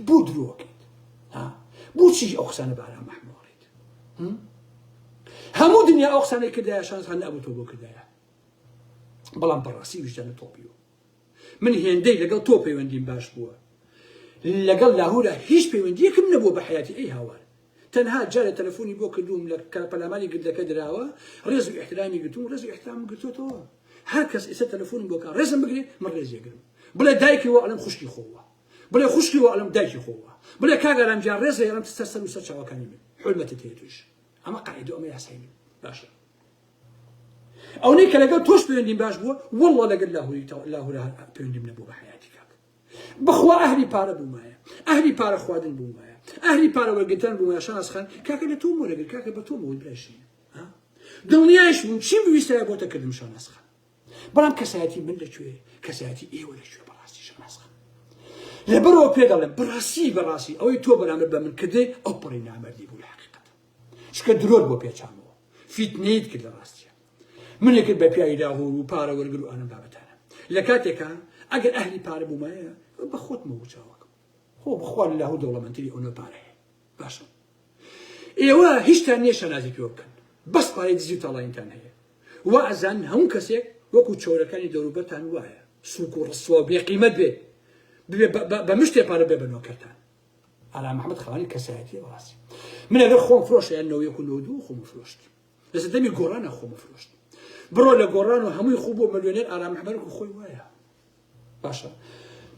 بۆ درۆکەیت ها بۆچی ئەو قسانە بە ئارام ئەحمەد ئەڵێیت هەموو دنیا ئەو قسانەی کردایە شانس خان نەبوو تۆ بۆ کردایە بەڵام بەڕاستی ویژدانە تۆپیوە من هێندەی لەگەڵ تۆ پەیوەندیم باش بووە لەگەڵ لاهورا هیچ پەیوەندیەکم نەبووە بە حیاتی ئەی هاوار تەنها جارێ تەلەفۆنی بۆ کردووم لە کە پەلاماری گردەکە دراوە ڕێز و ئیحترامی گرتووم ڕێز و ئیحترامم گرتووەتەوە هەر کەس ئێستا تەلەفۆنم بۆ کا ڕێزم بگرێ من ڕێزی ئەگرم بڵێ دایکی وە ئەڵێم خوشکی خۆوە بڵێ خوشکی وە ئەڵێم دایکی خۆوە بڵێ کاک ئارام گیان ڕێزێ ئەڵێم سەر سەر و سەر چاوەکانی من حورمەتت هەیە توش ئەمە قاعدە ئەمە یاسای من باشە ئەونەی کە لەگەڵ تۆش پەیوەندیم باش بووە والله لەگەل لاهوری لاهورا پەیوەندیم نەبوو بە حیاتی کاک بخوا ئەهلی پارە بوومایە ئەهلی پارە خواردن بوومایە ئەهلی پارە وەرگرتن بوومایە شاناز خان کاکە لە تۆم وەرەگر کاکە بە تۆم وت برای دڵنیایش بووم چیم بویستایە بۆتە کردم شاناز خان بەڵام کەسایەتی من لەکوێ کەسایەتی ئێوە لەکوێ بەڕاستی شاناز خان لەبەرەوە پێ دەڵێم بەڕاستی بەڕاستی ئەوەی تۆ بەرامبەر بە من کردێ ئەو پەڕی نامەردی بوو لە حەقیقەت چکە درۆت بۆ پێچامەوە فیتنەیت کرد لە ڕاستیە منێ کرد بە پیاوی لاهور و پارە وەرگر و ئەنم بابەتانە لە کاتێکا ئەگەر ئەهلی پارە بوومایە بە خۆتمەوە چاوەکەم خۆ بخوا لە لاهور دەوڵەمەندتری ئەو نە پارە هەیە باشە ئێوە هیچتان نییە شانازی پێوە بکەن بەس پارەی دزی و تاڵانیتان هەیە وا ئەزانن هەموو کەسێک وەکو چەورەکانی دەوروبەرتان وایە سوک و ڕسوا و بێقیمەت بێ ببێ بە مشتێ پارە بێ بە نۆکەرتان ئارام محمد خاوەنی کەسایەتیە بەڕاستی من ئەگەر خۆم فرۆشت یان 91 و 92 خۆم فرۆشت لە سەردەمی گۆڕانە خۆم فرۆشت بڕۆ لە گۆڕان و هەمووی خۆ بۆ ملیۆنێر ئارام محمد و خۆی وایە باشە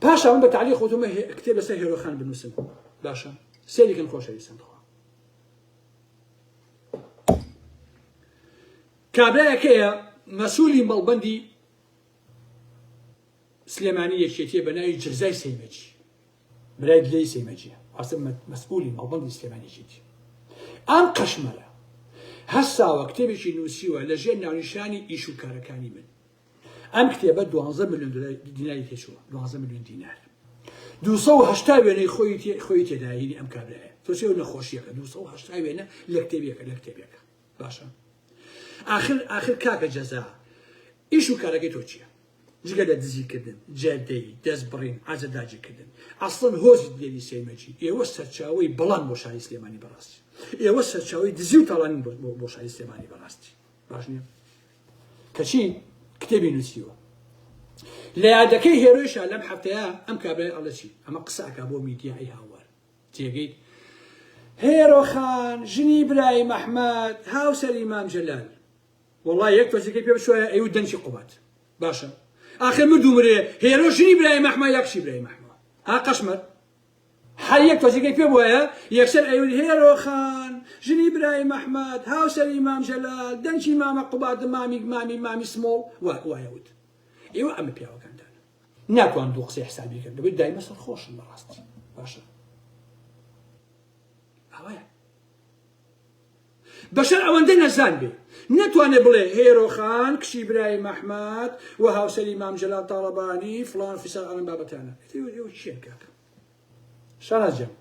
پاشا من بە تعلیق خۆتمە کتێب لەسەر هێرۆخان بنووسم باشە سەیریکەن خۆشەویستم خوا کابرایەکەیە مەسوولی مەڵبەندی سلێمانی یەکێتیە بە ناوی جەزای سەیمەجی برای دلێی سەیمەجیە واسە مەسئولی مەڵبەندی سلێمانی یەکێتی ئەم قەشمەرە هەستاوە کتێبێکی نووسیوە لە ژێر ناونیشانی ئیش و کارەکانی من ئەم کتێبە 12 میلیۆن دیناری تێچووە 12 میلیۆن دینار 280 وێنەی خۆی خۆی تێداهینی ئەم کابرایە تۆ چێ نەخۆشیەکە 280 وێنە لە کتێبێکە لە کتێبێکە باشە ئاخر ئاخر کاکە جەزا ئیش و کارەکەی تۆ چییە جگە لە دزیکردن، جەردەیی، دەستبڕین، عەزەداجیکردن. ئەسڵەن هۆزی دلێری سەیمەجی، ئێوە سەرچاوەی بەڵان بۆ شاری سلێمانی بەڕاستی. ئێوە سەرچاوەی دزی و تاڵانین بۆ شاری سلێمانی بەڕاستی. باش نییە؟ کەچی کتێبی نووسیوە. لە یادەکەی هێرۆیشا لەم هەفتەیە ئەم کابرای ئەڵێ چی؟ ئەمە قسە ئەکا بۆ میدیا ئەی هاوار. تێگەیت؟ هێرۆ خان، ژنی برایم ئەحمەد، هاوسەری مام جەلال. وەڵا یەک تۆزێکەی پێ بچوایە ئەیوت دەنکی قوباد باشە ئاخر مرد و مرێ هێرۆ ژنی برایم ئەحمە یا کچی برایم ئەحمە ها قەشمەر هەر یەک تۆزێکەی پێ بوایە یەکسەر ئەیوت هێرۆ خان ژنی برایم ئەحمەد هاوسەری مام جەلال دەنکی مامە قوباد مامی مامی مامی سمۆڵ وایە وت ئێوە ئەمە پیاوەکانتان ناتوان دوو قسەی حسابی کەن دەبێت دایمە سەرخۆشن بەڕاستی باشە ئەوەیە. بەشەر ئەوەندە نەزان بێ نەتوانێ بڵێ هێرۆ خان کچی برایم ئەحمەد و هاوسەری مام جەلال تاڵەبانی فڵان فیسار ئەم بابەتانە ئیتر ئێوە کێن کاکە شاناز گیان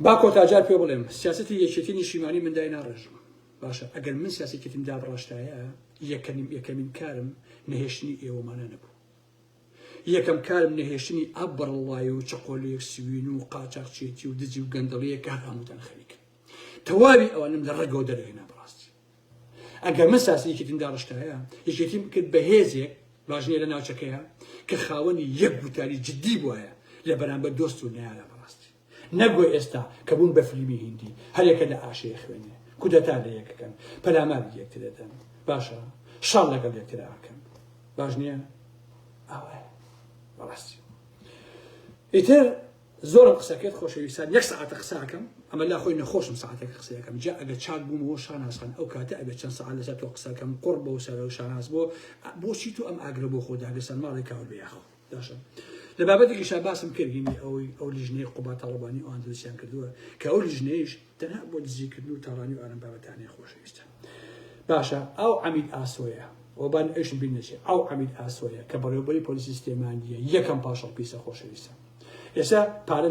با کۆتا جار پێ بڵێم سیاسەتی یەکێتی نیشیمانی من دای ناڕێژم باشە ئەگەر من سیاسەتێکم دابڕاشتایە یەکەمین یەکەمین کارم نەهێشتنی ئێوەمانە نەبوو یەکەم کارم نەهێشتنی ئەبڕڵای و چقۆلێک سوین و قاچاقچێتی و دزی و گەندەڵیە کە هەر هەمووتان خەریکن تەواوی ئەوانم لە ڕەگەوە دەرهێنا بەڕاستی ئەگەر من ساسی یەکێتیم داڕشتایە یەکێتیم کرد بە هێزێک باش نییە لە ناوچەکەیە کە خاوەنی یەک گوتاری جدی بواە لە بەرامبەر دۆست و نەیارە بەڕاستی نەگۆ ئێستا کە بوون بە فلیمی هیندی هەرێکە لە ئاشەیە خوێنێ کودەتا لە یەکەکەن پەلاماری یەکتر دەدەن باشە شەڕ لەگەڵ یەکتر ئاکەن باش نییە ئاوایە بەڕاستی ئیتر زۆرم قسە کرد خۆشەویستان یەک سەعاتە قسە ئەکەم ئەمە لا خۆی نەخۆشم سەعاتێک قسە ئەکەم جا ئەگەر چاک بوومەوە شاناز خان ئەو کاتە ئەبێت چەند سەعات لەسەر تۆ قسە کەم قوڕ بەو سەرە و شاناز بۆ بۆچی تۆ ئەم ئاگرە بۆ خۆ داگرسان ماڵێ کاول بێ یاخۆ باشە لە بابەتێکیشا باسم کرد هینی ئەوەی ئەو لیژنەی قوباد تاڵەبانی ئەوان دروستیان کردووە کە ئەو لیژنەیش تەنها بۆ دزیکردن و تاڵانی و ئارام بابەتانەیە خۆشەویستە باشە ئەو عەمید ئاسۆیە وەبان ئەوشم بیر نەچێ ئەو عەمید ئاسۆیە کە بەڕێوەبەری پۆلیسی سلێمانییە یەکەم پاشەڵ پیسە خۆشەویستە ئێستا پارە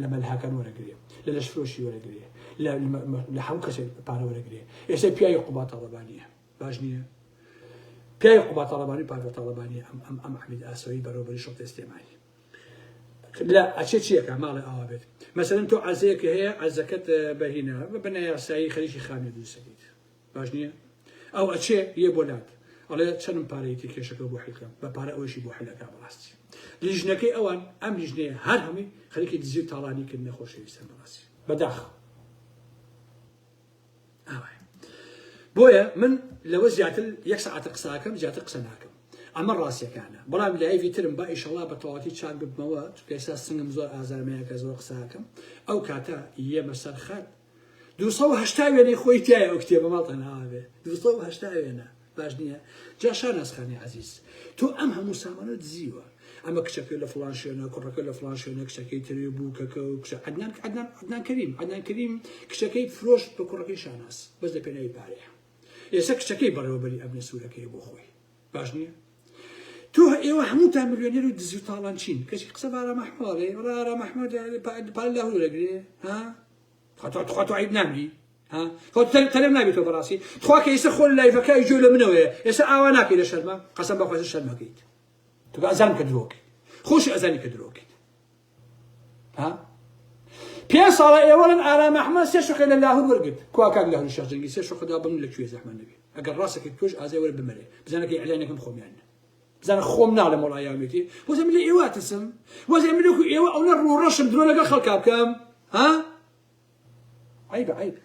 لە مەلهاکان وەرەگرێ لە لەشفرۆشی وەرەگرێ لە هەموو کەسێک پارە وەرەگرێ ئێستا پیاوی قوباد تاڵەبانییە باش نییە پیاوی قوباد تاڵەبانی پاڤێڵ تاڵەبانی ئەم ئەم ئەم عەمید ئاسۆیی بەڕێوەبەری شوڕتەی سلێمانی لە ئەچێ چیەکە ماڵێ ئاوا بێت مەسەلەن تۆ عەزەیەکە هەیە عەزەکەت بەهینە بە نایاسایی خەریکی خانوێ دروستەکەیت باش نییە ئەو ئەچێ یە بۆ لات ئەڵێ چەندم پارەیەتی کێشەکە بۆ حلکەم بە پارە ئەوەشی بۆ حلەکە بەڕاستی لیژنەکەی ئەوان ئەم لیژنەیە هەر هەمووی خەریکی دزی و تاڵانی کردنە خۆشەویستان بەڕاستی بەداخ ئاوایە بۆیە من لەوە زیاتر یەک سەعاتە قساکەم زیاتر قسە ناکەم ئەمە ڕاستیەکانە بەڵام live ی ترم با ئیشەڵا بە تەواتی چاک ببمەوە چونکە ئێستا سنگم زۆر ئازارمەیە کە زۆر قساکەم ئەو کاتە یەمە سەر خەت 280 وێنەی خۆی تایە ئەو کتێبە ماڵتان ئاوا بێ 280 وێنە باش نییە جا شاناز خانی عەزیز تۆ ئەم هەموو سامانە دزیوە ئەمە کچەکە لە فڵان شوێنە کوڕەکە لە فڵان شوێنە کچەکەی تری بووکەکە و کچە عەدنان عەدنان عەدنان کەریم عەدنان کەریم کچەکەی فرۆشت بە کوڕەکەی شاناز بەس لە پێناوی پارەیە ئێستا کچەکەی بەڕێوەبەری ئەمنە سوورەکەی بۆ خۆی باش نییە تۆ ئێوە هەمووتان ملیۆنێر و دزی و تاڵان چین کەچی قسە بە ئارام ئەحمەد وەڵا ئارام ئەحمەد پارە لە هەولێر ها تخوا تۆ عیب نامری ها خۆ تەلەم نابێت تۆ بەڕاستی تخوا کە ئێستا خۆ live ەکە گوێ لە منەوەیە ئێستا ئاوا ناکەی لە شەرمە قەسەم بەخوا ئێستا شەرمەکەیت تۆ ئەزانم کە درۆکەیت خۆشی ئەزانی کە درۆکەیت ها پێ ساڵە ئێوەڵن ئارام ئەحمەد سێ شوقەی لە لاهور وەرگرت کوا کاک لاهور شێخ جەنگی سێ شوقە دا بەم لە کوێ زەحمەت نەبێ ئەگەر ڕاستەکەیت تۆش ئازای وەرە بمەرێ بزانەکەی ئیعلانەکەم خۆمیان بزانە خۆم ناڵێم وەڵا یاوێتی وەزە من لە ئێوە ترسم وەزە من وەکو ئێوە ئەو نە ڕووڕەشم درۆ لەگەڵ خەڵکا بکەم ها عیب عیب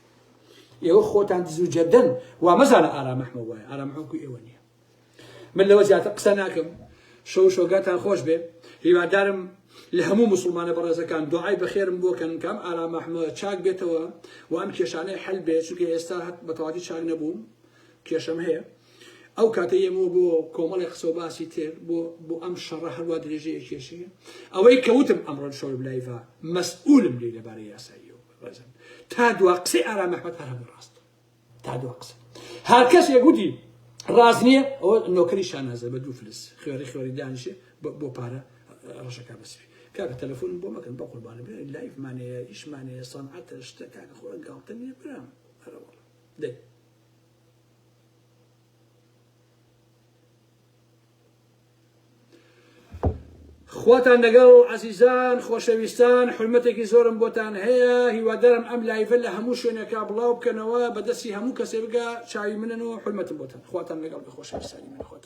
ئێوە خۆتان دز و جەدەن وا مەزانە ئارام ئەحمە وایە ئارام ئەحمە وەکو ئێوە نییە من لەوە زیاتر قسە ناکەم شەو شۆگاتان خۆش بێ هیوادارم لە هەموو مسلمانە بەڕێزەکان دوعای بەخێرم بۆ کەن کام ئارام ئەحمە چاک بێتەوە و ئەم کێشانەی حل بێت چونکە ئێستا هەت بەتەواتی چاک نەبووم کێشەم هەیە ئەو کاتە یەمەوە بۆ کۆمەڵی قسە و باسی تر بۆ بۆ ئەم شەڕە هەروە درێژەی ئەکێشێ ئەوەی کەوتم ئەمڕۆ شەو live ا مەسئولم لێ لەبارەی یاساییەوە ڕێزم تا دوا قسەی ئارام ئەحمەد هەر هەموو ڕاست تا دوا قسە هەر کەسێک گوتی ڕاست نییە ئەوە نۆکەری شانازە بە دوو فلس خوێڕی خوێڕی دانیشێ بۆ پارە ڕەشەکە بەسپی کاکە تەلەفۆنم بۆ مەکەن بە قوربانە برا live مانەیە ئیشمانەیە سەنعەتە شتە کاکە خۆ گاڵتە نییە برام هەرەوەڵا دەی خواتان لەگەڵ عەزیزان خۆشەویستان حورمەتێکی زۆرم بۆتان هەیە هیوادارم ئەم live ە لە هەموو شوێنێکا بڵاو بکەنەوە بەدەستی هەموو کەسێ بگا چاوی منن و حورمەتم بۆتان خواتان لەگەڵ بێ خۆشەویستانی من خواتان.